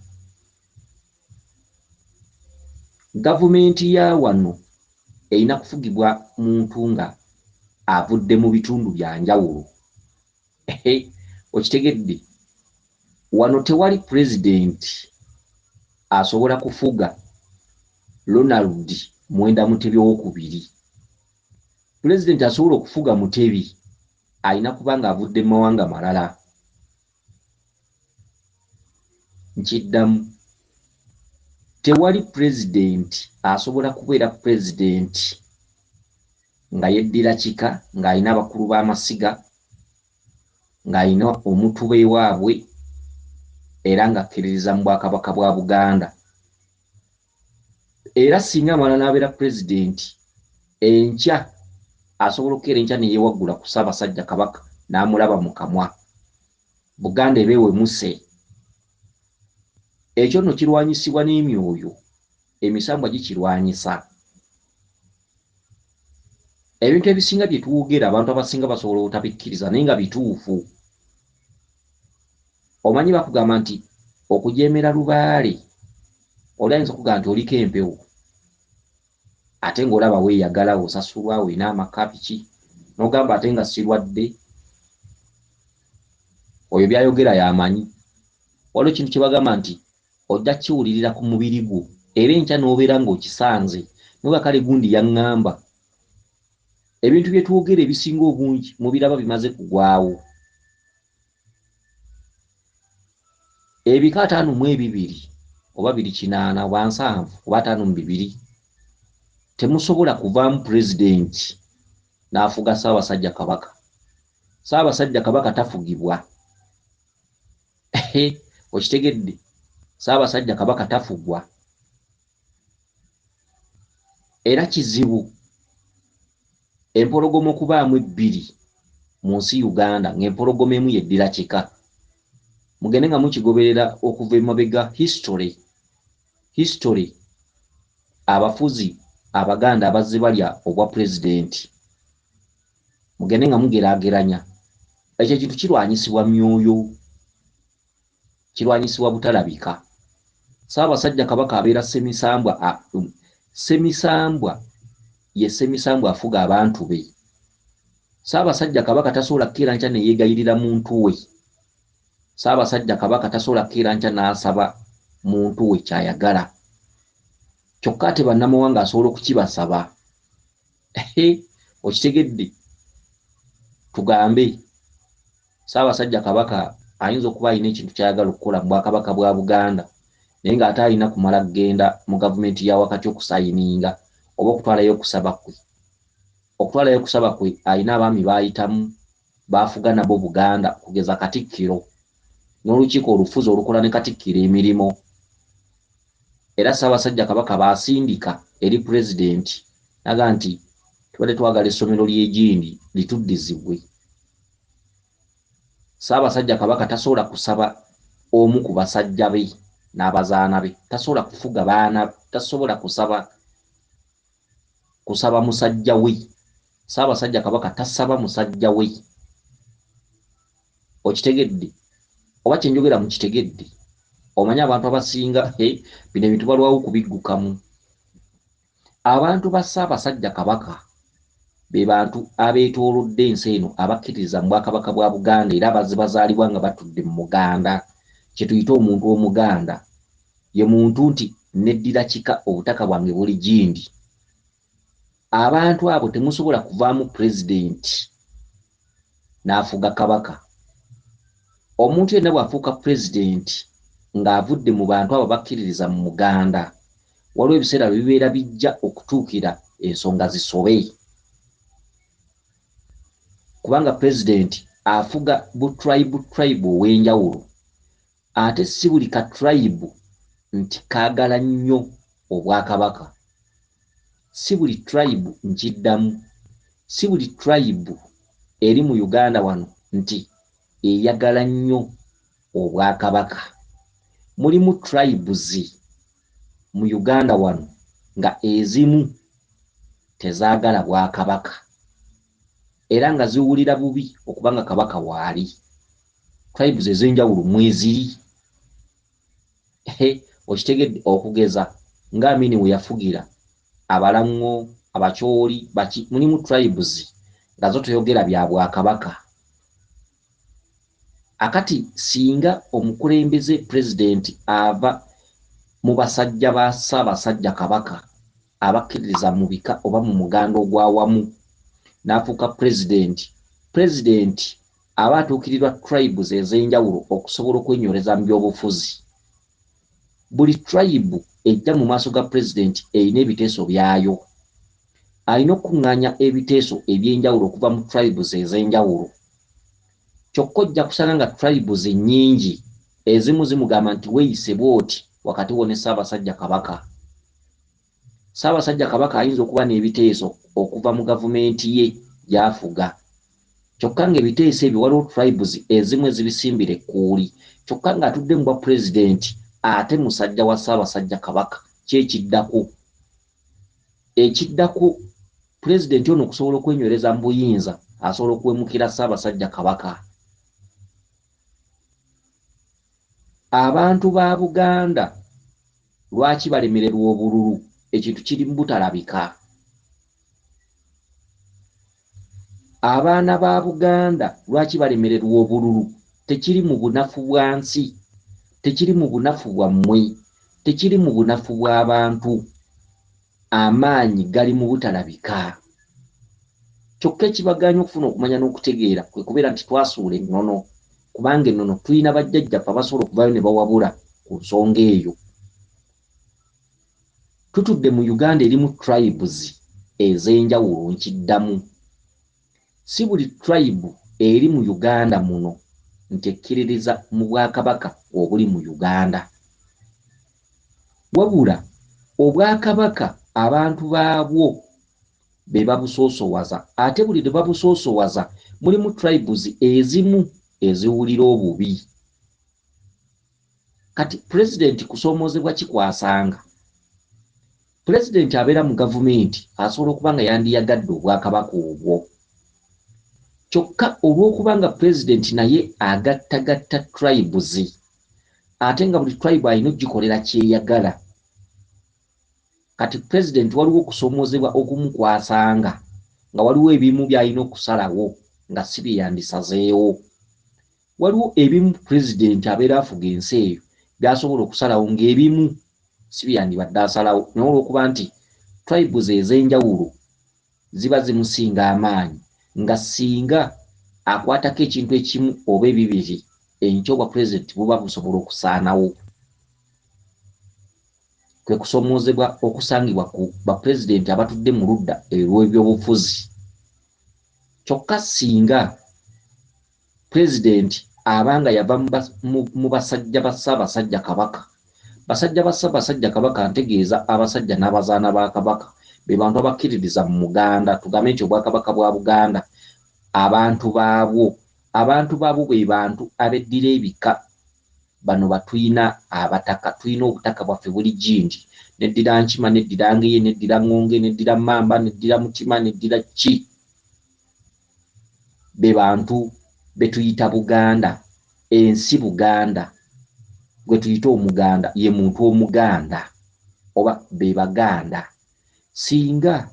Gavumenti ya wano erina kufugibwa muntu nga avudde mu bitundu bya njawulo. Okitegedde? Wano tewali pulezidenti asobola kufuga Ronald Mwenda Mutebi owokubiri. Pulezidenti asobola okufuga Mutebi alina kuba ng'avudde mu mawanga malala. Nkiddamu, tewali pulezidenti asobola kubeera pulezidenti nga yeddira kika, ng'alina abakulu b'amasiga, ng'alina omutuba ewaabwe, era ng'akkiririza mu bwakabaka bwa Buganda. Era singa amala n'abeera pulezidenti enkya, asobola okukeera enkya ne yeewaggula ku Ssaabasajja Kabaka n'amulaba mu kamwa, Buganda eba ewemuse. Ekyo nno kirwanyisibwa n'emyoyo, emisambwa gikirwanyisa. Ebintu ebisinga bye twogera abantu abasinga basobola obutabikkiriza, naye nga bituufu. Omanyi bakugamba nti okujeemera lubaale, oli ayinza okugamba nti oliko empewo, ate ng'olaba weeyagala, osasulwa, olina amaka, biki, n'ogamba ate nga sirwadde. Oyo by'ayogera y'amanyi. Waliwo ekintu kye bagamba nti ojja kiwulirira ku mubiri gwo, era enkya n'obeera ng'okisanze noga kale gundi yaŋŋamba. Ebintu bye twogera ebisinga obungi mubiraba bimaze kugwawo. Ebika 52 oba biri 80 oba 70 oba 52, temusobola kuvaamu pulezidenti n'afuga Ssaabasajja Kabaka. Ssaabasajja Kabaka tafugibwa. Okitegedde? Ssaabasajja Kabaka tafugwa. Era kizibu empologoma okubaamu ebbiri mu nsi Uganda ng'empologoma emu yeddira kika. Mugende nga mukigoberera okuva emabega history, abafuzi Abaganda abazze balya obwa pulezidenti, mugende nga mugeraageranya. Ekyo ekintu kirwanyisibwa myoyo, kirwanyisibwa butalabika. Ssaabasajja Kabaka abeera ssemisambwa. Ssemisambwa ye ssemisambwa afuga abantu be. Ssaabasajja Kabaka tasobola kukeera nkya ne yeegayirira muntu we. Ssaabasajja Kabaka tasobola kukeera nkya n'asaba muntu we ky'ayagala, kyokka ate bannamawanga asobola okukibasaba. Okitegedde? Tugambe Ssaabasajja Kabaka ayinza okuba alina ekintu ky'ayagala okukola mu bwakabaka bwa Buganda, naye ng'ate alina kumala kugenda mu gavumenti ya wakati okusayininga oba okutwalayo okusaba kwe. Okutwalayo okusaba kwe alina abaami b'ayitamu b'afuga nabo Buganda, okugeza Katikkiro n'olukiiko olufuzi olukola ne Katikkiro emirimu. Era Ssaabasajja Kabaka b'asindika eri pulezidenti n'agamba nti tubadde twagala essomero ly'egindi lituddizibwe. Ssaabasajja Kabaka tasobola kusaba omu ku basajja be n'abazaana be, tasobola kufuga baana, tasobola kusaba musajja we. Ssaabasajja Kabaka tasaba musajja we. Okitegedde? Oba kyenjogera mukitegedde? Omanyi abantu abasinga bino ebintu balwawo kubiggukamu. Abantu ba Ssaabasajja Kabaka be bantu abeetoolodde ensi eno abakkiririza mu bwakabaka bwa Buganda, era abazze bazaalibwa nga batudde mu Muganda. Kye tuyita omuntu Omuganda ye muntu nti neddira kika, obutaka bwange buli gindi. Abantu abo temusobola kuvaamu pulezidenti n'afuga Kabaka. Omuntu yenna bw'afuuka pulezidenti ng'avudde mu bantu abo bakkiririza mu Muganda, waliwo ebiseera bwe bibeera bijja okutuukira ensonga zisobe, kubanga pulezidenti afuga bu tribe ow'enjawulo, ate si buli ka tribe nti kaagala nnyo obwakabaka. Si buli tribe, nkiddamu, si buli tribe eri mu Uganda wano nti eyagala nnyo obwakabaka. Mulimu tribes mu Uganda wano nga ezimu tezaagala bwakabaka era nga ziwulira bubi okuba nga kabaka waali. Tribes ez'enjawulo mweziri, okitegedde? Okugeza nga Amini we yafugira Abalaŋŋo, Abakyoli, baki, mulimu tribes nga zo toyogera bya bwakabaka. Akati singa omukulembeze pulezidenti ava mu basajja ba Ssaabasajja Kabaka abakkiririza mu bika oba mu muganda ogw'awamu n'afuuka pulezidenti, pulezidenti aba atuukirirwa tribes ez'enjawulo okusobola okwenywereza mu byobufuzi. Buli tribe ejja mu maaso ga pulezidenti erina ebiteeso byayo. Alina okukuŋŋaanya ebiteeso eby'enjawulo okuva mu tribes ez'enjawulo. Kyokka ojja kusanga nga tribes nnyingi ezimu zimugamba nti weeyise bw'oti wakati wo ne Ssaabasajja Kabaka. Ssaabasajja Kabaka ayinza okuba n'ebiteeso okuva mu gavumenti ye gy'afuga. Kyokka ng'ebiteeso ebyo waliwo tribes ezimu ezibisimbira ekkuuli. Kyokka ng'atudde mu bwa pulezidenti ate musajja wa Ssaabasajja Kabaka, ki ekiddako? Ekiddako pulezidenti ono okusobola okwenywereza mu buyinza asobola okuwemukira Ssaabasajja Kabaka. Abantu ba Buganda lwaki balemererwa obululu? Ekintu kiri mu butalabika. Abaana ba Buganda lwaki balemererwa obululu? Tekiri mu bunafu bwa nsi, tekiri mu bunafu bwammwe, tekiri mu bunafu bw'abantu. Amaanyi gali mu butalabika. Kyokka ekibagaanya okufuna okumanya n'okutegeera kwe kubeera nti twasuula ennono, kubanga ennono tulina bajjajjaffe abasobola okuvaayo ne bawabula ku nsonga eyo. Tutudde mu Uganda erimu tribes ez'enjawulo, nkiddamu. Si buli tribe eri mu Uganda muno nti ekkiririza mu bwakabaka obuli mu Uganda. Wabula obwakabaka abantu baabwo be babusoosowaza, ate buli lwe babusoosowaza mulimu tribes ezimu eziwulira obubi. Kati pulezidenti kusoomoozebwa ki kw'asanga? Pulezidenti abeera mu gavumenti asobola okuba nga yandiyagadde obwakabaka obwo. Kyokka olw'okuba nga pulezidenti naye agattagatta tribes ate nga buli tribe alina okugikolera ky'eyagala, kati pulezidenti waliwo okusoomoozebwa okumu kw'asanga nga waliwo ebimu by'alina okusalawo nga si bye yandisazeewo. Waliwo ebimu pulezidenti abeera afuga ensi eyo by'asobola okusalawo ng'ebimu si bye yandibadde asalawo, naye olw'okuba nti tribes ez'enjawulo ziba zimusinga amaanyi nga singa akwatako ekintu ekimu oba ebibiri enkya obwa pulezidenti buba busobola okusaanawo. Kwe kusoomoozebwa okusangibwa ku bapulezidenti abatudde mu ludda olw'ebyobufuzi. Kyokka singa pulezidenti aba nga yava mu basajja ba Ssaabasajja Kabaka, basajja ba Ssaabasajja Kabaka ntegeeza abasajja n'abazaana ba Kabaka, be bantu abakkiririza mu Muganda, tugambe nti Obwakabaka bwa Buganda, abantu baabwo, abantu baabwo be bantu abeddira ebika. Bano batulina abataka, tulina obutaka bwaffe buli gindi, neddira Nkima, neddira Ngeye, neddira Ŋŋonge, neddira Mmamba, neddira Mutima, neddira ki, be bantu be tuyita Buganda, ensi Buganda, gwe tuyita Omuganda ye muntu Omuganda oba be Baganda. Singa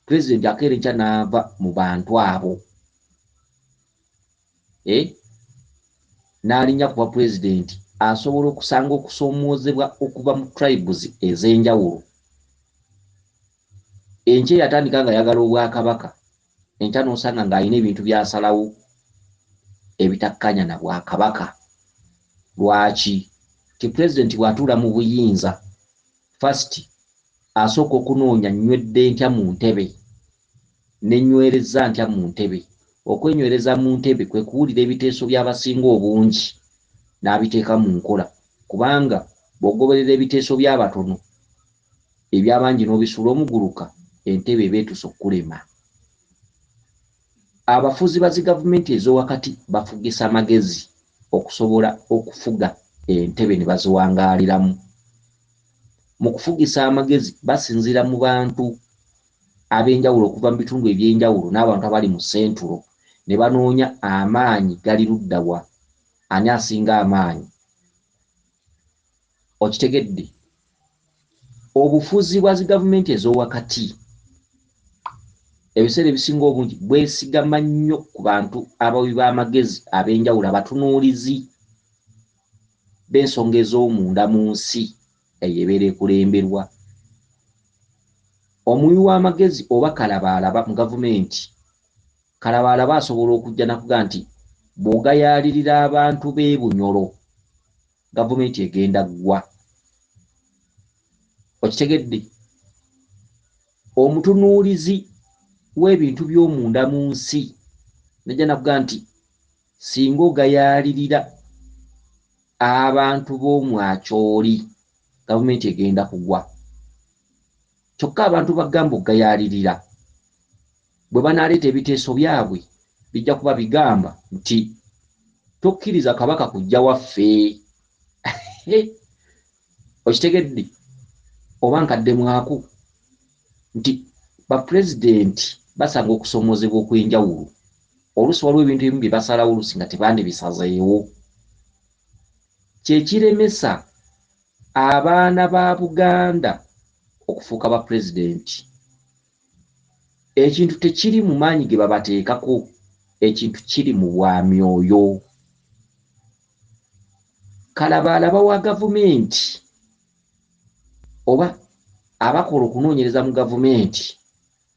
pulezidenti akeera enkya n'ava mu bantu abo, n'alinnya ku bwa pulezidenti, asobola okusanga okusoomoozebwa okuva mu tribes ez'enjawulo. Enkya eyatandika ng'ayagala obwakabaka, enkya n'osanga ng'alina ebintu by'asalawo ebitakkanya na bwakabaka. Lwaki? Nti pulezidenti bw'atuula mu buyinza, first asooka okunoonya nywedde ntya mu ntebe, ne nnywerezza ntya mu ntebe. Okwenywereza mu ntebe kwe kuwulira ebiteeso by'abasinga obungi n'abiteeka mu nkola, kubanga bw'ogoberera ebiteeso by'abatono eby'abangi n'obisuula omuguluka, Entebe eba etuuse okukulema. Abafuzi ba zi gavumenti ez'owakati bafugisa magezi okusobola okufuga entebe ne baziwangaaliramu. Mu kufugisa amagezi basinziira mu bantu ab'enjawulo okuva mu bitundu eby'enjawulo n'abantu abali mu sentulo ne banoonya amaanyi gali ludda wa, ani asinga amaanyi. Okitegedde? Obufuzi bwa zi gavumenti ez'owakati ebiseera ebisinga obungi bwesigama nnyo ku bantu abawi b'amagezi ab'enjawulo, abatunuulizi b'ensonga ez'omunda mu nsi eyo ebeera ekulemberwa. Omuwi w'amagezi oba kalabaalaba mu gavumenti, kalabaalaba asobola okujja nakuga nti bw'ogayaalirira abantu b'e Bunyoro gavumenti egenda ggwa. Okitegedde? Omutunuulizi w'ebintu by'omunda mu nsi najja nakuga nti singa ogayaalirira abantu b'omwakyoli gavumenti egenda kugwa. Kyokka abantu bagamba okugayaalirira bwe banaaleeta ebiteeso byabwe bijja kuba bigamba nti tokkiriza kabaka kujja waffe. Okitegedde? Oba nkaddemwako nti bapulezidenti basanga okusoomoozebwa okw'enjawulo. Oluusi waliwo ebintu ebimu bye basalawo oluusi nga tebandibisazeewo. Kye kiremesa abaana ba Buganda okufuuka bapulezidenti. Ekintu tekiri mu maanyi ge babateekako, ekintu kiri mu bwa myoyo. Kalabaalaba wa gavumenti oba abakola okunoonyereza mu gavumenti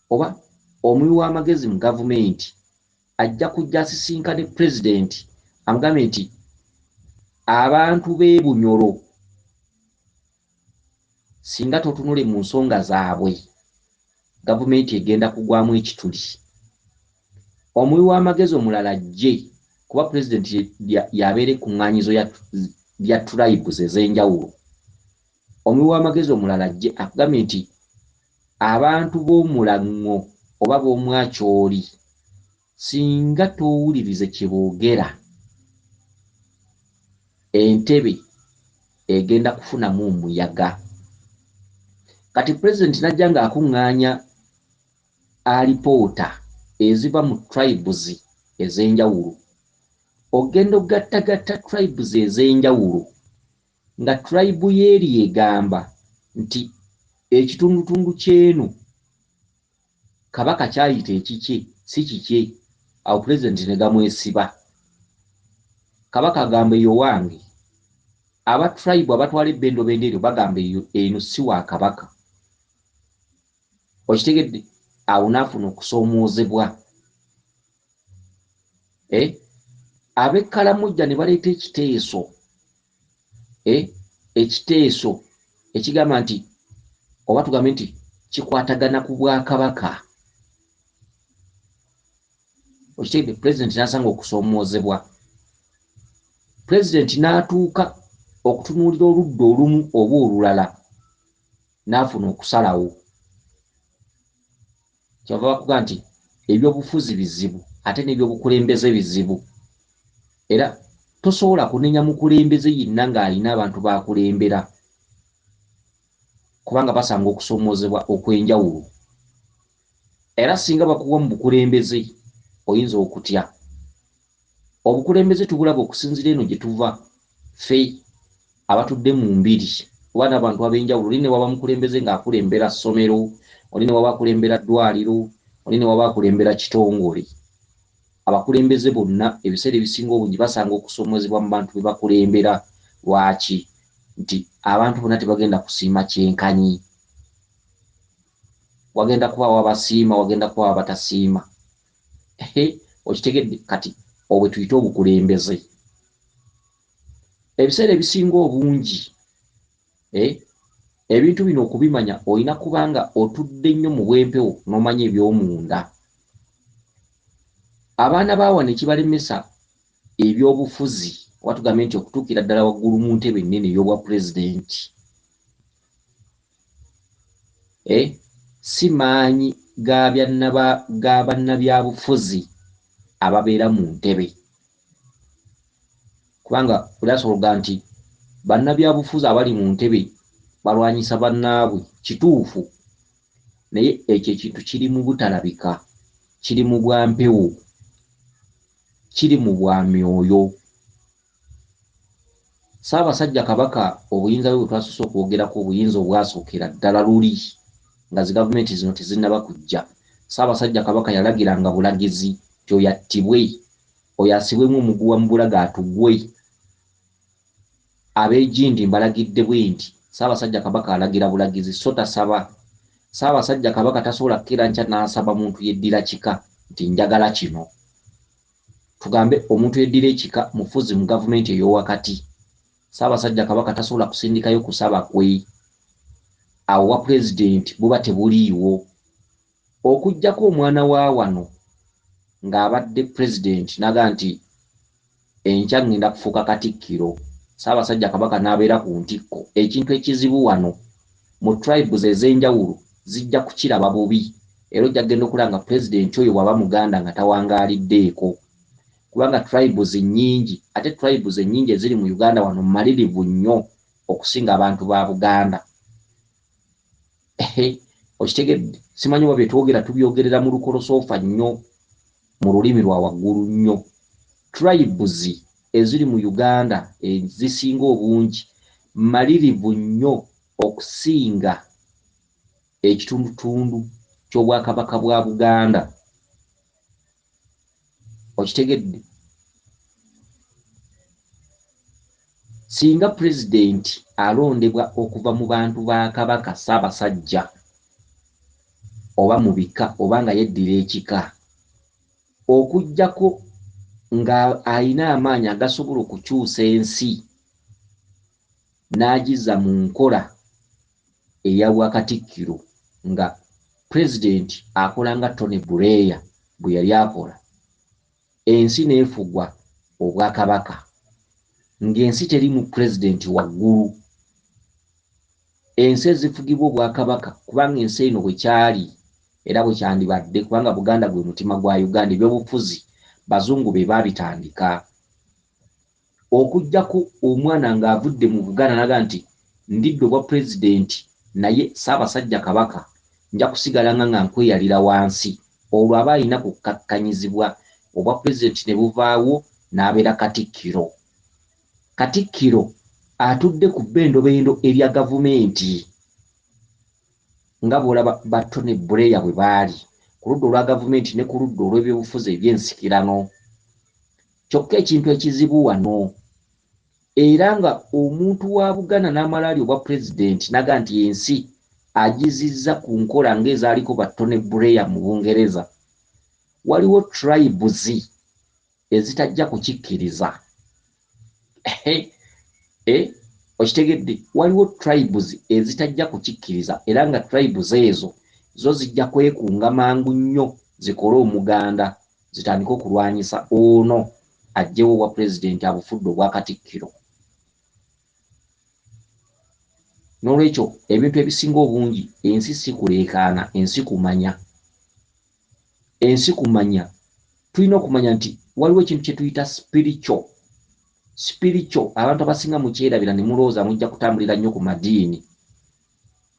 oba omuwi w'amagezi mu gavumenti ajja kujja asisinkane pulezidenti amugambe nti abantu b'e Bunyoro singa totunule mu nsonga zaabwe gavumenti egenda kugwamu ekituli. Omuwi w'amagezi omulala ajje kuba pulezidenti y'abeera ekkuŋŋaanyizo lya tribes ez'enjawulo. Omuwi w'amagezi omulala ajje akugambye nti abantu b'omulaŋŋo oba b'omwakyoli singa toowulirize kye boogera entebe egenda kufunamu omuyaga. Kati pulezidenti n'ajja ng'akuŋŋaanya alipoota eziva mu tribes ez'enjawulo. Ogenda okugattagatta tribes ez'enjawulo nga tribe y'eri egamba nti ekitundutundu ky'eno kabaka kyayita ekikye si kikye, awo pulezidenti ne gamwesiba. Kabaka agamba eyo wange, aba tribe abatwala ebbendobendo eryo bagamba eyo eno si wa kabaka. Okitegedde? Awo n'afuna okusoomoozebwa. Ab'e Karamoja ne baleeta ekiteeso, ekiteeso ekigamba nti oba tugambe nti kikwatagana ku bwakabaka. Okitegedde? Pulezidenti n'asanga okusoomoozebwa. Pulezidenti n'atuuka okutunuulira oludda olumu oba olulala n'afuna okusalawo. Kyava bakuga nti ebyobufuzi bizibu ate n'ebyobukulembeze bizibu. Era tosobola kunenya mukulembeze yenna ng'alina abantu b'akulembera kubanga basanga okusoomoozebwa okw'enjawulo. Era singa bakuwa mu bukulembeze oyinza okutya. Obukulembeze tubulaba okusinziira eno gye tuva ffe abatudde mu mbiri oba n'abantu ab'enjawulo. Oli ne waba mukulembeze ng'akulembera ssomero, oli ne waba akulembera ddwaliro, oli ne waba akulembera kitongole. Abakulembeze bonna ebiseera ebisinga obungi basanga okusoomoozebwa mu bantu be bakulembera. Lwaki? Nti abantu bonna tebagenda kusiima kyenkanyi. Wagenda kubaawo abasiima, wagenda kubaawo abatasiima. Okitegedde? Kati obwe tuyite obukulembeze. Ebiseera ebisinga obungi ebintu bino okubimanya olina kubanga otudde nnyo mu bwempewo n'omanya eby'omunda. Abaana ba wano ekibalemesa ebyobufuzi oba tugambe nti okutuukira ddala waggulu mu ntebe ennene ey'obwa pulezidenti. Si maanyi ga bannabyabufuzi ababeera mu ntebe, kubanga oli asobola okugaa nti bannabyabufuzi abali mu ntebe balwanyisa bannaabwe. Kituufu, naye ekyo ekintu kiri mu butalabika, kiri mu bwampewo, kiri mu bwamyoyo. Ssaabasajja Kabaka obuyinza bwe bwe twasoose okwogerako, obuyinza obwasookera ddala luli nga zi gavumenti zino tezinnaba kujja, Ssaabasajja Kabaka yalagiranga bulagizi nti oyo attibwe, oyo asibwemu omuguwa mu bulago atugwe. Ab'egindi mbalagidde bwe nti Ssaabasajja Kabaka alagira bulagizi so tasaba. Ssaabasajja Kabaka tasobola kukeera nkya n'asaba muntu yeddira kika nti njagala kino. Tugambe omuntu yeddira ekika mufuzi mu gavumenti ey'owakati, Ssaabasajja Kabaka tasobola kusindikayo kusaba kwe. Awo obwa pulezidenti buba tebuliiwo. Okuggyako omwana wa wano ng'abadde pulezidenti n'agamba nti enkya ngenda kufuuka Katikkiro, Ssaabasajja Kabaka n'abeera ku ntikko. Ekintu ekizibu wano mu tribes ez'enjawulo zijja kukiraba bubi, era ojja kugenda okulaba nga pulezidenti oyo bw'aba Muganda nga tawangaaliddeeko, kubanga tribes nnyingi, ate tribes ennyingi eziri mu Uganda wano mmalirivu nnyo okusinga abantu ba Buganda. Okitegedde? Simanyi oba bye twogera tubyogerera mu lukolosoofa nnyo, mu lulimi lwa waggulu nnyo. Tribes eziri mu Uganda ezisinga obungi mmalirivu nnyo okusinga ekitundutundu ky'Obwakabaka bwa Buganda. Okitegedde? Singa pulezidenti alondebwa okuva mu bantu ba Kabaka Ssaabasajja oba mu bika oba nga yeddira ekika, okuggyako nga alina amaanyi agasobola okukyusa ensi n'agizza mu nkola eya bwakatikkiro nga pulezidenti akola nga Tony Blair bwe yali akola, ensi n'efugwa Obwakabaka ng'ensi teriimu pulezidenti waggulu. Ensi ezifugibwa Obwakabaka, kubanga ensi eno bwe kyali era bwe kyandibadde, kubanga Buganda gwe mutima gwa Uganda, ebyobufuzi Bazungu be baabitandika. Okuggyako omwana ng'avudde mu Buganda n'agamba nti ndidde obwa pulezidenti naye Ssaabasajja Kabaka nja kusigalanga nga nkweyalira wansi, olwo aba alina kukkakkanyizibwa obwa pulezidenti ne buvaawo n'abeera Katikkiro. Katikkiro atudde ku bbendobendo erya gavumenti nga bw'olaba ba Tony Blair bwe baali ku ludda olwa gavumenti ne ku ludda olw'ebyobufuzi eby'ensikirano. Kyokka ekintu ekizibu wano era nga omuntu wa Buganda n'amala alya obwa pulezidenti n'agamba nti ensi agizizza ku nkola ng'ezaaliko ba Tony Blair mu Bungereza, waliwo tribes ezitajja kukikkiriza. Eh, okitegedde? Waliwo tribes ezitajja kukikkiriza, era nga tribes ezo zo zijja kwekunga mangu nnyo zikole omuganda zitandike okulwanyisa ono aggyewo obwa pulezidenti abufudde obwa Katikkiro. N'olwekyo ebintu ebisinga obungi ensi si kuleekaana, ensi kumanya. Ensi kumanya. Tulina okumanya nti waliwo ekintu kye tuyita spiritual. Spiritual abantu abasinga mukyerabira ne mulowooza mujja kutambulira nnyo ku madiini.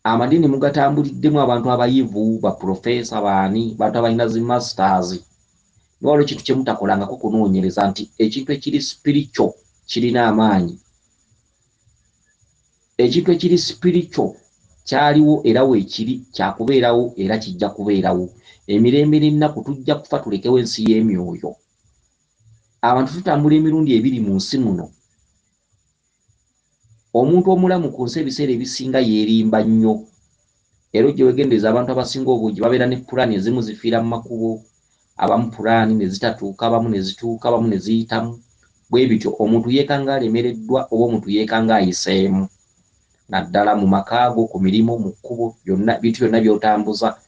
Amadiini mugatambuliddemu abantu abayivu, ba professor, baani, bantu abalina zi masters. Naye waliwo ekintu kye mutakolangako kunoonyereza nti ekintu ekiri spiritual kirina amaanyi. Ekintu ekiri spiritual kyaliwo era weekiri, kyakubeerawo era kijja kubeerawo. Emirembe n'ennaku tujja kufa tulekewo ensi y'emyoyo. Abantu tutambula emirundi ebiri mu nsi muno. Omuntu omulamu ku nsi ebiseera ebisinga yeerimba nnyo. Era ojje weegendereze abantu abasinga obungi babeera ne pulaani ezimu zifiira mu makubo, abamu pulaani ne zitatuuka, abamu ne zituuka, abamu ne ziyitamu. Bwe bityo omuntu yeekanga alemereddwa oba omuntu yeekanga ayiseemu. Naddala mu maka go, ku mirimu, mu kkubo, byonna bintu byonna by'otambuza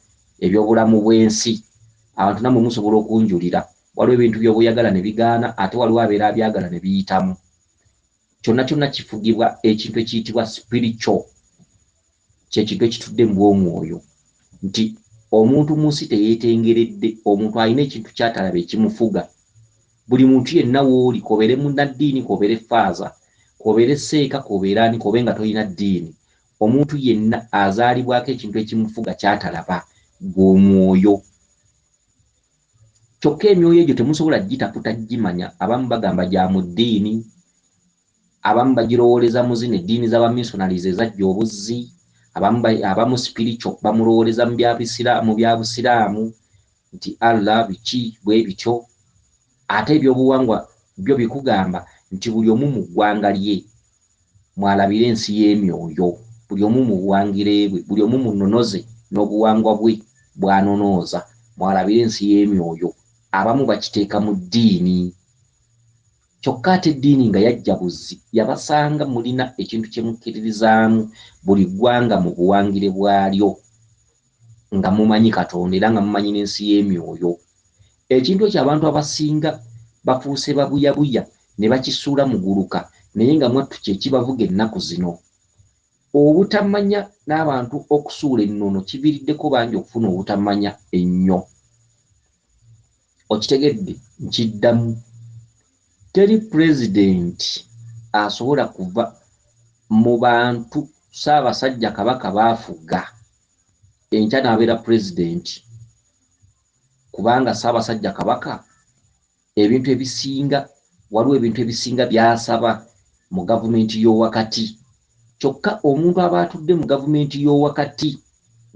eby'obulamu bw'ensi. Abantu nammwe musobola okunjulira. Waliwo ebintu by'oba oyagala ne bigaana ate waliwo abeera abyagala ne biyitamu. Kyonna kyonna kifugibwa ekintu ekiyitibwa spiritual, kye kintu ekitudde mu bw'omwoyo. Nti omuntu mu nsi teyeetengeredde, omuntu alina ekintu ky'atalaba ekimufuga. Buli muntu yenna w'oli, k'obeere munnaddiini, k'obeere faaza, k'obeere seeka, k'obeere ani, k'obe nga tolina ddiini, omuntu yenna azaalibwako ekintu ekimufuga ky'atalaba, gw'omwoyo. Kyokka emyoyo egyo temusobola gitaputa gimanya. Abamu bagamba gya mu ddiini, abamu bagirowooleza mu zino eddiini z'abamissionaries ezajja obuzzi, abamu spiritual bamulowooleza mu bya busiraamu nti Allah biki bwe bityo. Ate ebyobuwangwa byo bikugamba nti buli omu mu ggwanga lye mwalabire ensi y'emyoyo, buli omu mu buwangire bwe, buli omu mu nnono ze n'obuwangwa bwe bw'anonooza mwalabire ensi y'emyoyo. Abamu bakiteeka mu ddiini, kyokka ate eddiini nga yajja buzzi yabasanga mulina ekintu kye mukkiririzaamu, buli ggwanga mu buwangire bwalyo nga mumanyi Katonda era nga mumanyi n'ensi y'emyoyo. Ekintu ekyo abantu abasinga bafuuse babuyabuya ne bakisuula muguluka, naye nga mwattu kye kibavuga ennaku zino. Obutamanya n'abantu okusuula ennono kiviiriddeko bangi okufuna obutamanya ennyo. Okitegedde? Nkiddamu, teri pulezidenti asobola kuva mu bantu Ssaabasajja Kabaka baafuga enkya n'abeera pulezidenti, kubanga Ssaabasajja Kabaka ebintu ebisinga, waliwo ebintu ebisinga by'asaba mu gavumenti y'owakati. Kyokka omuntu aba atudde mu gavumenti y'owakati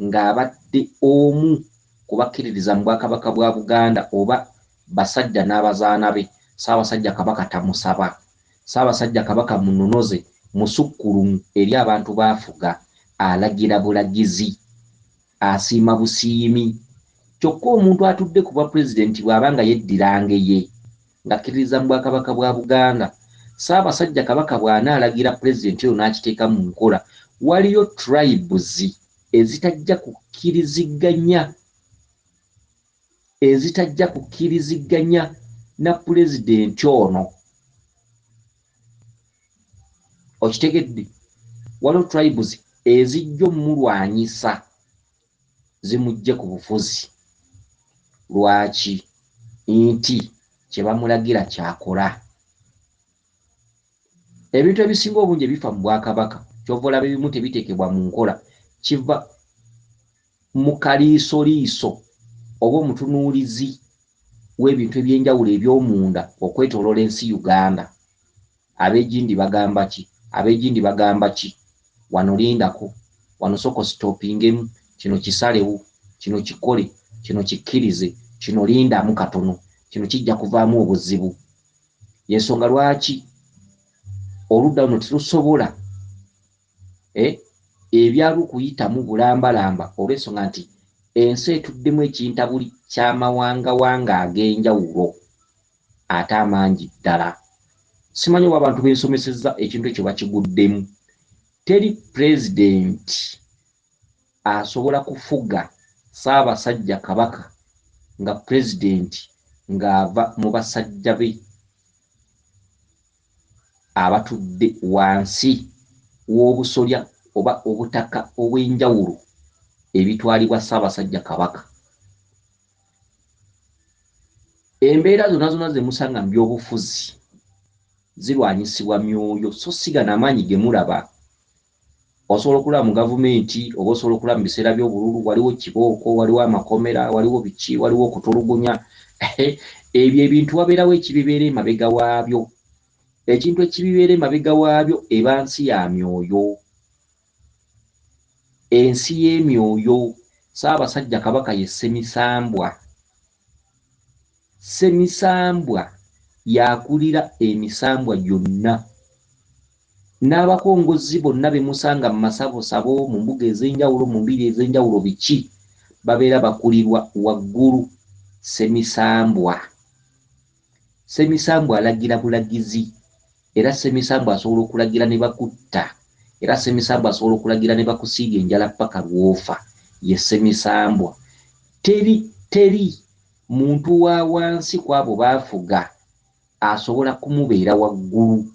ng'abadde omu ku bakkiririza mu Bwakabaka bwa Buganda oba basajja n'abazaana be, Ssaabasajja Kabaka tamusaba. Ssaabasajja Kabaka munonoze musukkulumu eri abantu b'afuga, alagira bulagizi, asiima busiimi. Kyokka omuntu atudde ku bwapulezidenti bw'aba nga yeddira Ngeye ng'akkiririza mu Bwakabaka bwa Buganda, Ssaabasajja Kabaka bw'anaalagira pulezidenti oyo n'akiteeka mu nkola, waliyo tribes ezitajja kukkiriziganya ezitajja kukkiriziganya na pulezidenti ono. Okitegedde? Waliwo tribes ezijja omulwanyisa zimuggye ku bufuzi. Lwaki? Nti kye bamulagira ky'akola. Ebintu ebisinga obungi ebifa mu Bwakabaka, ky'ova olaba ebimu tebiteekebwa mu nkola, kiva mu kaliisoliiso oba omutunuulizi w'ebintu eby'enjawulo eby'omunda okwetooloola ensi Uganda. Ab'egindi bagamba ki? Ab'egindi bagamba ki? Wano lindako, wano sooka ositoopingemu, kino kisalewo, kino kikole, kino kikkirize, kino lindamu katono, kino kijja kuvaamu obuzibu. Y'ensonga lwaki oludda luno terusobola ebyalwo kuyitamu bulambalamba, olw'ensonga nti ensi etuddemu ekintabuli ky'amawangawanga ag'enjawulo ate amangi ddala. Simanyi oba abantu bensomesezza ekintu ekyo bakiguddemu. Teri pulezidenti asobola kufuga Ssaabasajja Kabaka nga pulezidenti ng'ava mu basajja be abatudde wansi w'obusolya oba obutaka obw'enjawulo ebitwalibwa Ssaabasajja Kabaka. Embeera zonna zonna ze musanga mu byobufuzi zirwanyisibwa myoyo, so si gano amaanyi ge mulaba. Osobola okulaba mu gavumenti oba osobola okulaba mu biseera by'obululu, waliwo kibooko, waliwo amakomera, waliwo biki, waliwo okutulugunya. Ebyo ebintu wabeerawo ekibibeera emabega waabyo. Ekintu ekibibeera emabega waabyo eba nsi ya myoyo. Ensi y'emyoyo. Ssaabasajja Kabaka ye Ssemisambwa. Ssemisambwa y'akulira emisambwa gyonna. N'abakongozzi bonna be musanga mu masabosabo, mu mbuga ez'enjawulo, mu mbiri ez'enjawulo biki, babeera bakulirwa waggulu Ssemisambwa. Ssemisambwa alagira bulagizi, era Ssemisambwa asobola okulagira ne bakutta, era Ssemisambwa asobola okulagira ne bakusiiga enjala ppaka lw'ofa. Ye Ssemisambwa. Teri, teri muntu wa wansi ku abo b'afuga asobola kumubeera waggulu.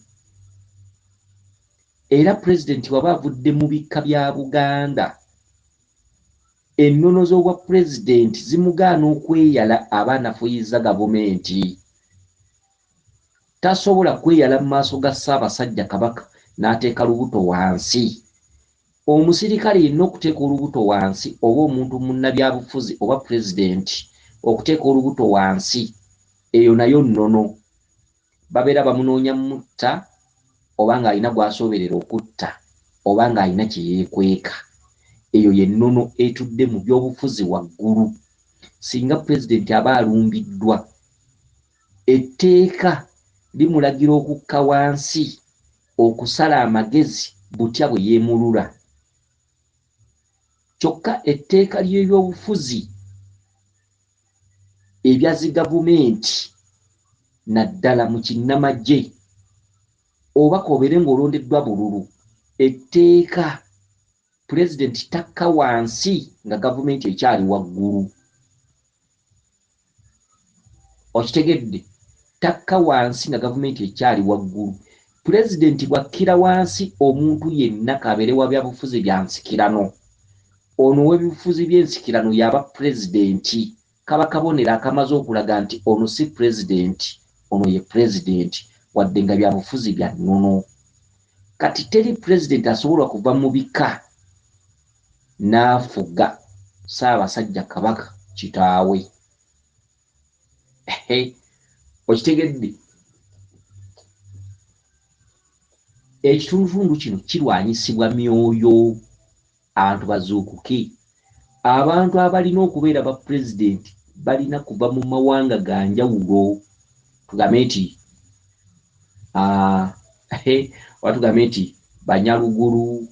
Era pulezidenti bw'aba avudde mu bika bya Buganda, Ennono z'obwa pulezidenti zimugaana okweyala aba anafuyizza gavumenti. Tasobola kweyala mu maaso ga Ssaabasajja Kabaka n'ateeka lubuto wansi. Omusirikale yenna okuteeka olubuto wansi oba omuntu munnabyabufuzi oba pulezidenti okuteeka olubuto wansi, eyo nayo nnono. Babeera bamunoonya mutta oba ng'alina gw'asooberera okutta oba ng'alina kye yeekweka. Eyo y'ennono etudde mu byobufuzi waggulu. Singa pulezidenti aba alumbiddwa, etteeka limulagira okukka wansi okusala amagezi butya bwe yeemulula. Kyokka etteeka ly'ebyobufuzi ebya zi gavumenti naddala mu kinnamagye oba k'obeere ng'olondeddwa bululu, etteeka Pulezidenti takka wansi nga gavumenti ekyali waggulu. Okitegedde? Takka wansi nga gavumenti ekyali waggulu. Pulezidenti bw'akkira wansi omuntu yenna k'abeere wa byabufuzi bya nsikirano, ono ow'ebibufuzi by'ensikirano y'aba Pulezidenti. Kaba kabonero akamaze okulaga nti ono si Pulezidenti, ono ye Pulezidenti wadde nga byabufuzi bya nnono. Kati teri Pulezidenti asobola kuva mu bika n'afuga Ssaabasajja Kabaka kitaawe. Okitegedde? Ekitundutundu kino kirwanyisibwa myoyo. Abantu bazuukuke. Abantu abalina okubeera ba pulezidenti balina kuva mu mawanga ga njawulo. Tugambe nti oba tugambe nti Banyaluguru,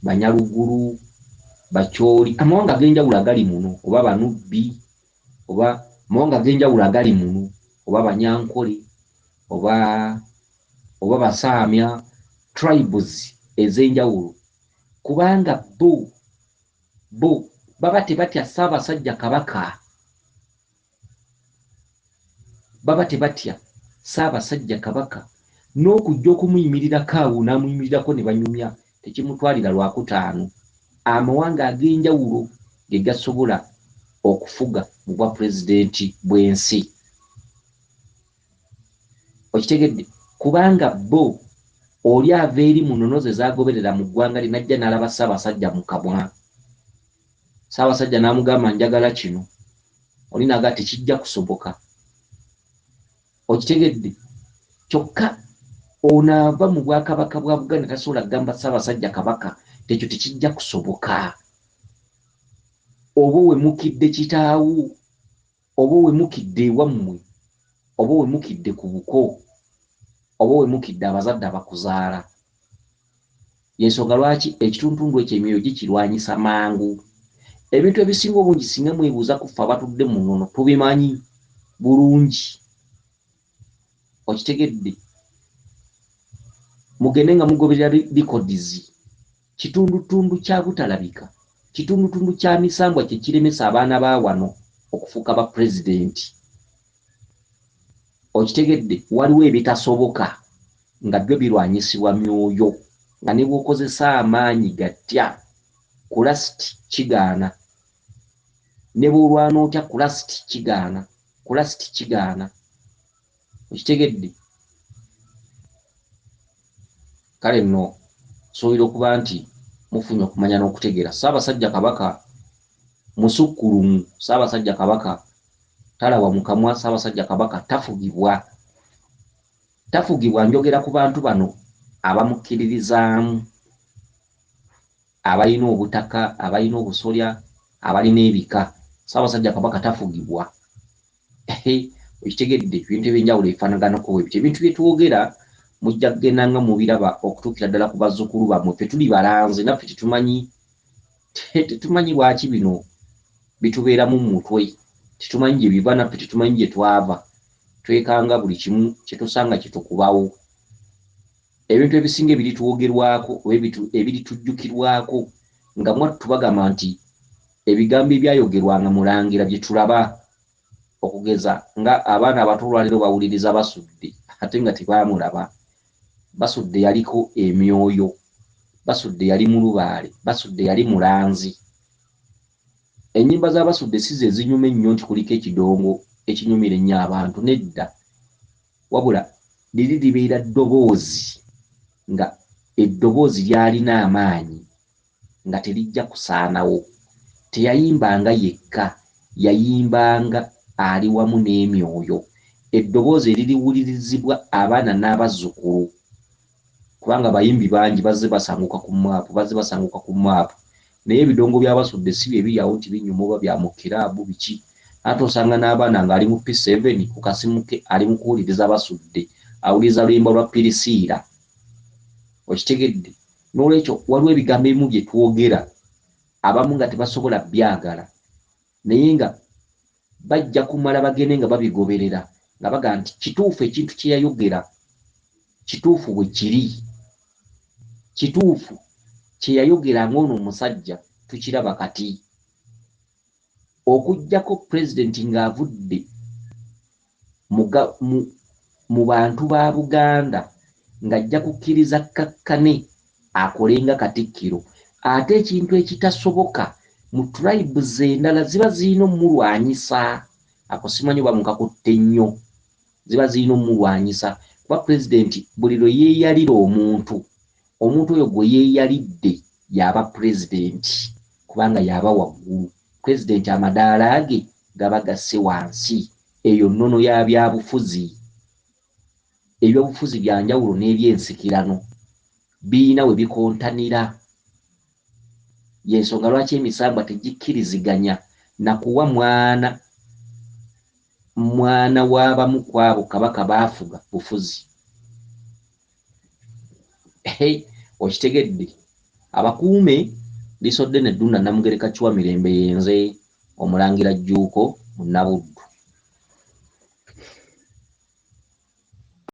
Banyaluguru, Bacholi, amawanga ag'enjawulo agali muno, oba Banubbi, oba amawanga ag'enjawulo agali muno, oba Banyankole, oba Basaamya, tribes ez'enjawulo, kubanga bo baba tebatya Ssaabasajja Kabaka, baba tebatya Ssaabasajja Kabaka n'okujja okumuyimirirako awo n'amuyimirirako ne banyumya tekimutwalira Lwakutaano. Amawanga ag'enjawulo ge gasobola okufuga mu bwa pulezidenti bw'ensi. Okitegedde? Kubanga bo oli ava eri mu nnono ze z'agoberera mu ggwanga lye n'ajja n'alaba Ssaabasajja mu kamwa. Ssaabasajja n'amugamba njagala kino. Oli n'agamba tekijja kusoboka. Okitegedde? Kyokka ono ava mu bwakabaka bwa Buganda tasobola kugamba Ssaabasajja Kabaka tekyo tekijja kusoboka. Oba owemukidde kitaawo, oba owemukidde ewammwe, oba owemukidde ku buko, oba owemukidde abazadde abakuzaala. Y'ensonga lwaki ekitundutundu ekyo emyoyo gikirwanyisa mangu. Ebintu ebisinga obungi singa mwebuuza ku ffe abatudde mu nnono tubimanyi bulungi. Okitegedde? Mugende nga mugoberera records. Kitundutundu kya butalabika, kitundutundu kya misambwa kye kiremesa abaana ba wano okufuuka ba pulezidenti. Okitegedde? Waliwo ebitasoboka nga byo birwanyisibwa myoyo, nga ne bw'okozesa amaanyi gatya kulasiti kigaana, ne bw'olwana otya kulasiti kigaana, kulasiti kigaana. Okitegedde? Kale nno nsuubira okuba nti mufunye okumanya n'okutegeera. Ssaabasajja Kabaka musukkulumu, Ssaabasajja Kabaka talabwa mu kamwa, Ssaabasajja Kabaka tafugibwa. Tafugibwa njogera ku bantu bano abamukkiririzaamu, abalina obutaka, abalina obusolya, abalina ebika. Ssaabasajja Kabaka tafugibwa. Okitegedde? Ebintu ebyenjawulo ebifaanaganako bwe bityo. Ebintu bye twogera mujja kugenda nga mubiraba okutuukira ddala ku bazzukulu bammwe. Ffe tuli balanzi naffe tetumanyi lwaki bino bitubeeramu mu mutwe. Tetumanyi gye biva naffe tetumanyi gye twava. Twekanga buli kimu kye tusanga kye tukubawo. Ebintu ebisinga ebiritwogerwako oba ebiritujjukirwako nga mwattu bagamba nti ebigambo ebyayogerwanga Mulangira bye tulaba. Okugeza nga abaana abato olwaleero bawuliriza Basudde ate nga tebaamulaba. Basudde yaliko emyoyo. Basudde yali mulubaale, Basudde yali mulanzi. Ennyimba za Basudde si ze zinyuma ennyo nti kuliko ekidongo ekinyumira ennyo abantu, nedda. Wabula liri libeera ddoboozi nga eddoboozi lyalina amaanyi nga terijja kusaanawo. Teyayimbanga yekka, yayimbanga ali wamu n'emyoyo. Eddoboozi eririwulirizibwa abaana n'abazzukulu, kubanga abayimbi bangi bazze basanguka ku maapu, bazze basanguka ku maapu. Naye ebidongo bya Basudde si bye biri awo nti binyuma oba bya mu kiraabu biki. Ate osanga n'abaana ng'ali mu P7 ku kasimu ke ali mu kuwuliriza Basudde, awuliriza luyimba lwa Pirisiira. Okitegedde? N'olwekyo waliwo ebigambo ebimu bye twogera abamu nga tebasobola byagala, naye nga bajja kumala bagende nga babigoberera nga bagamba nti kituufu ekintu kye yayogera, kituufu bwe kiri, kituufu kye yayogera ng'ono omusajja tukiraba kati. Okuggyako pulezidenti ng'avudde mu bantu ba Buganda ng'ajja kukkiriza kkakkane akole nga Katikkiro, ate ekintu ekitasoboka mu tribes endala ziba zirina omulwanyisa. Ako simanyi oba mukakutte nnyo, ziba zirina omulwanyisa kuba pulezidenti buli lwe yeeyalira omuntu, omuntu oyo gwe yeeyalidde y'aba pulezidenti kubanga y'aba waggulu. Pulezidenti amadaala ge gaba gasse wansi. Eyo nnono ya byabufuzi. Ebyobufuzi bya njawulo n'ebyensikirano birina we bikontanira. Y'ensonga lwaki emisambwa tegikkiriziganya na kuwa mwana mwana w'abamu ku abo kabaka baafuga bufuzi. Okitegedde? Abakuume Liisoddene Ddunda Namugereka Kiwa Mirembe yenze Omulangira Jjuuko Munnabuddu.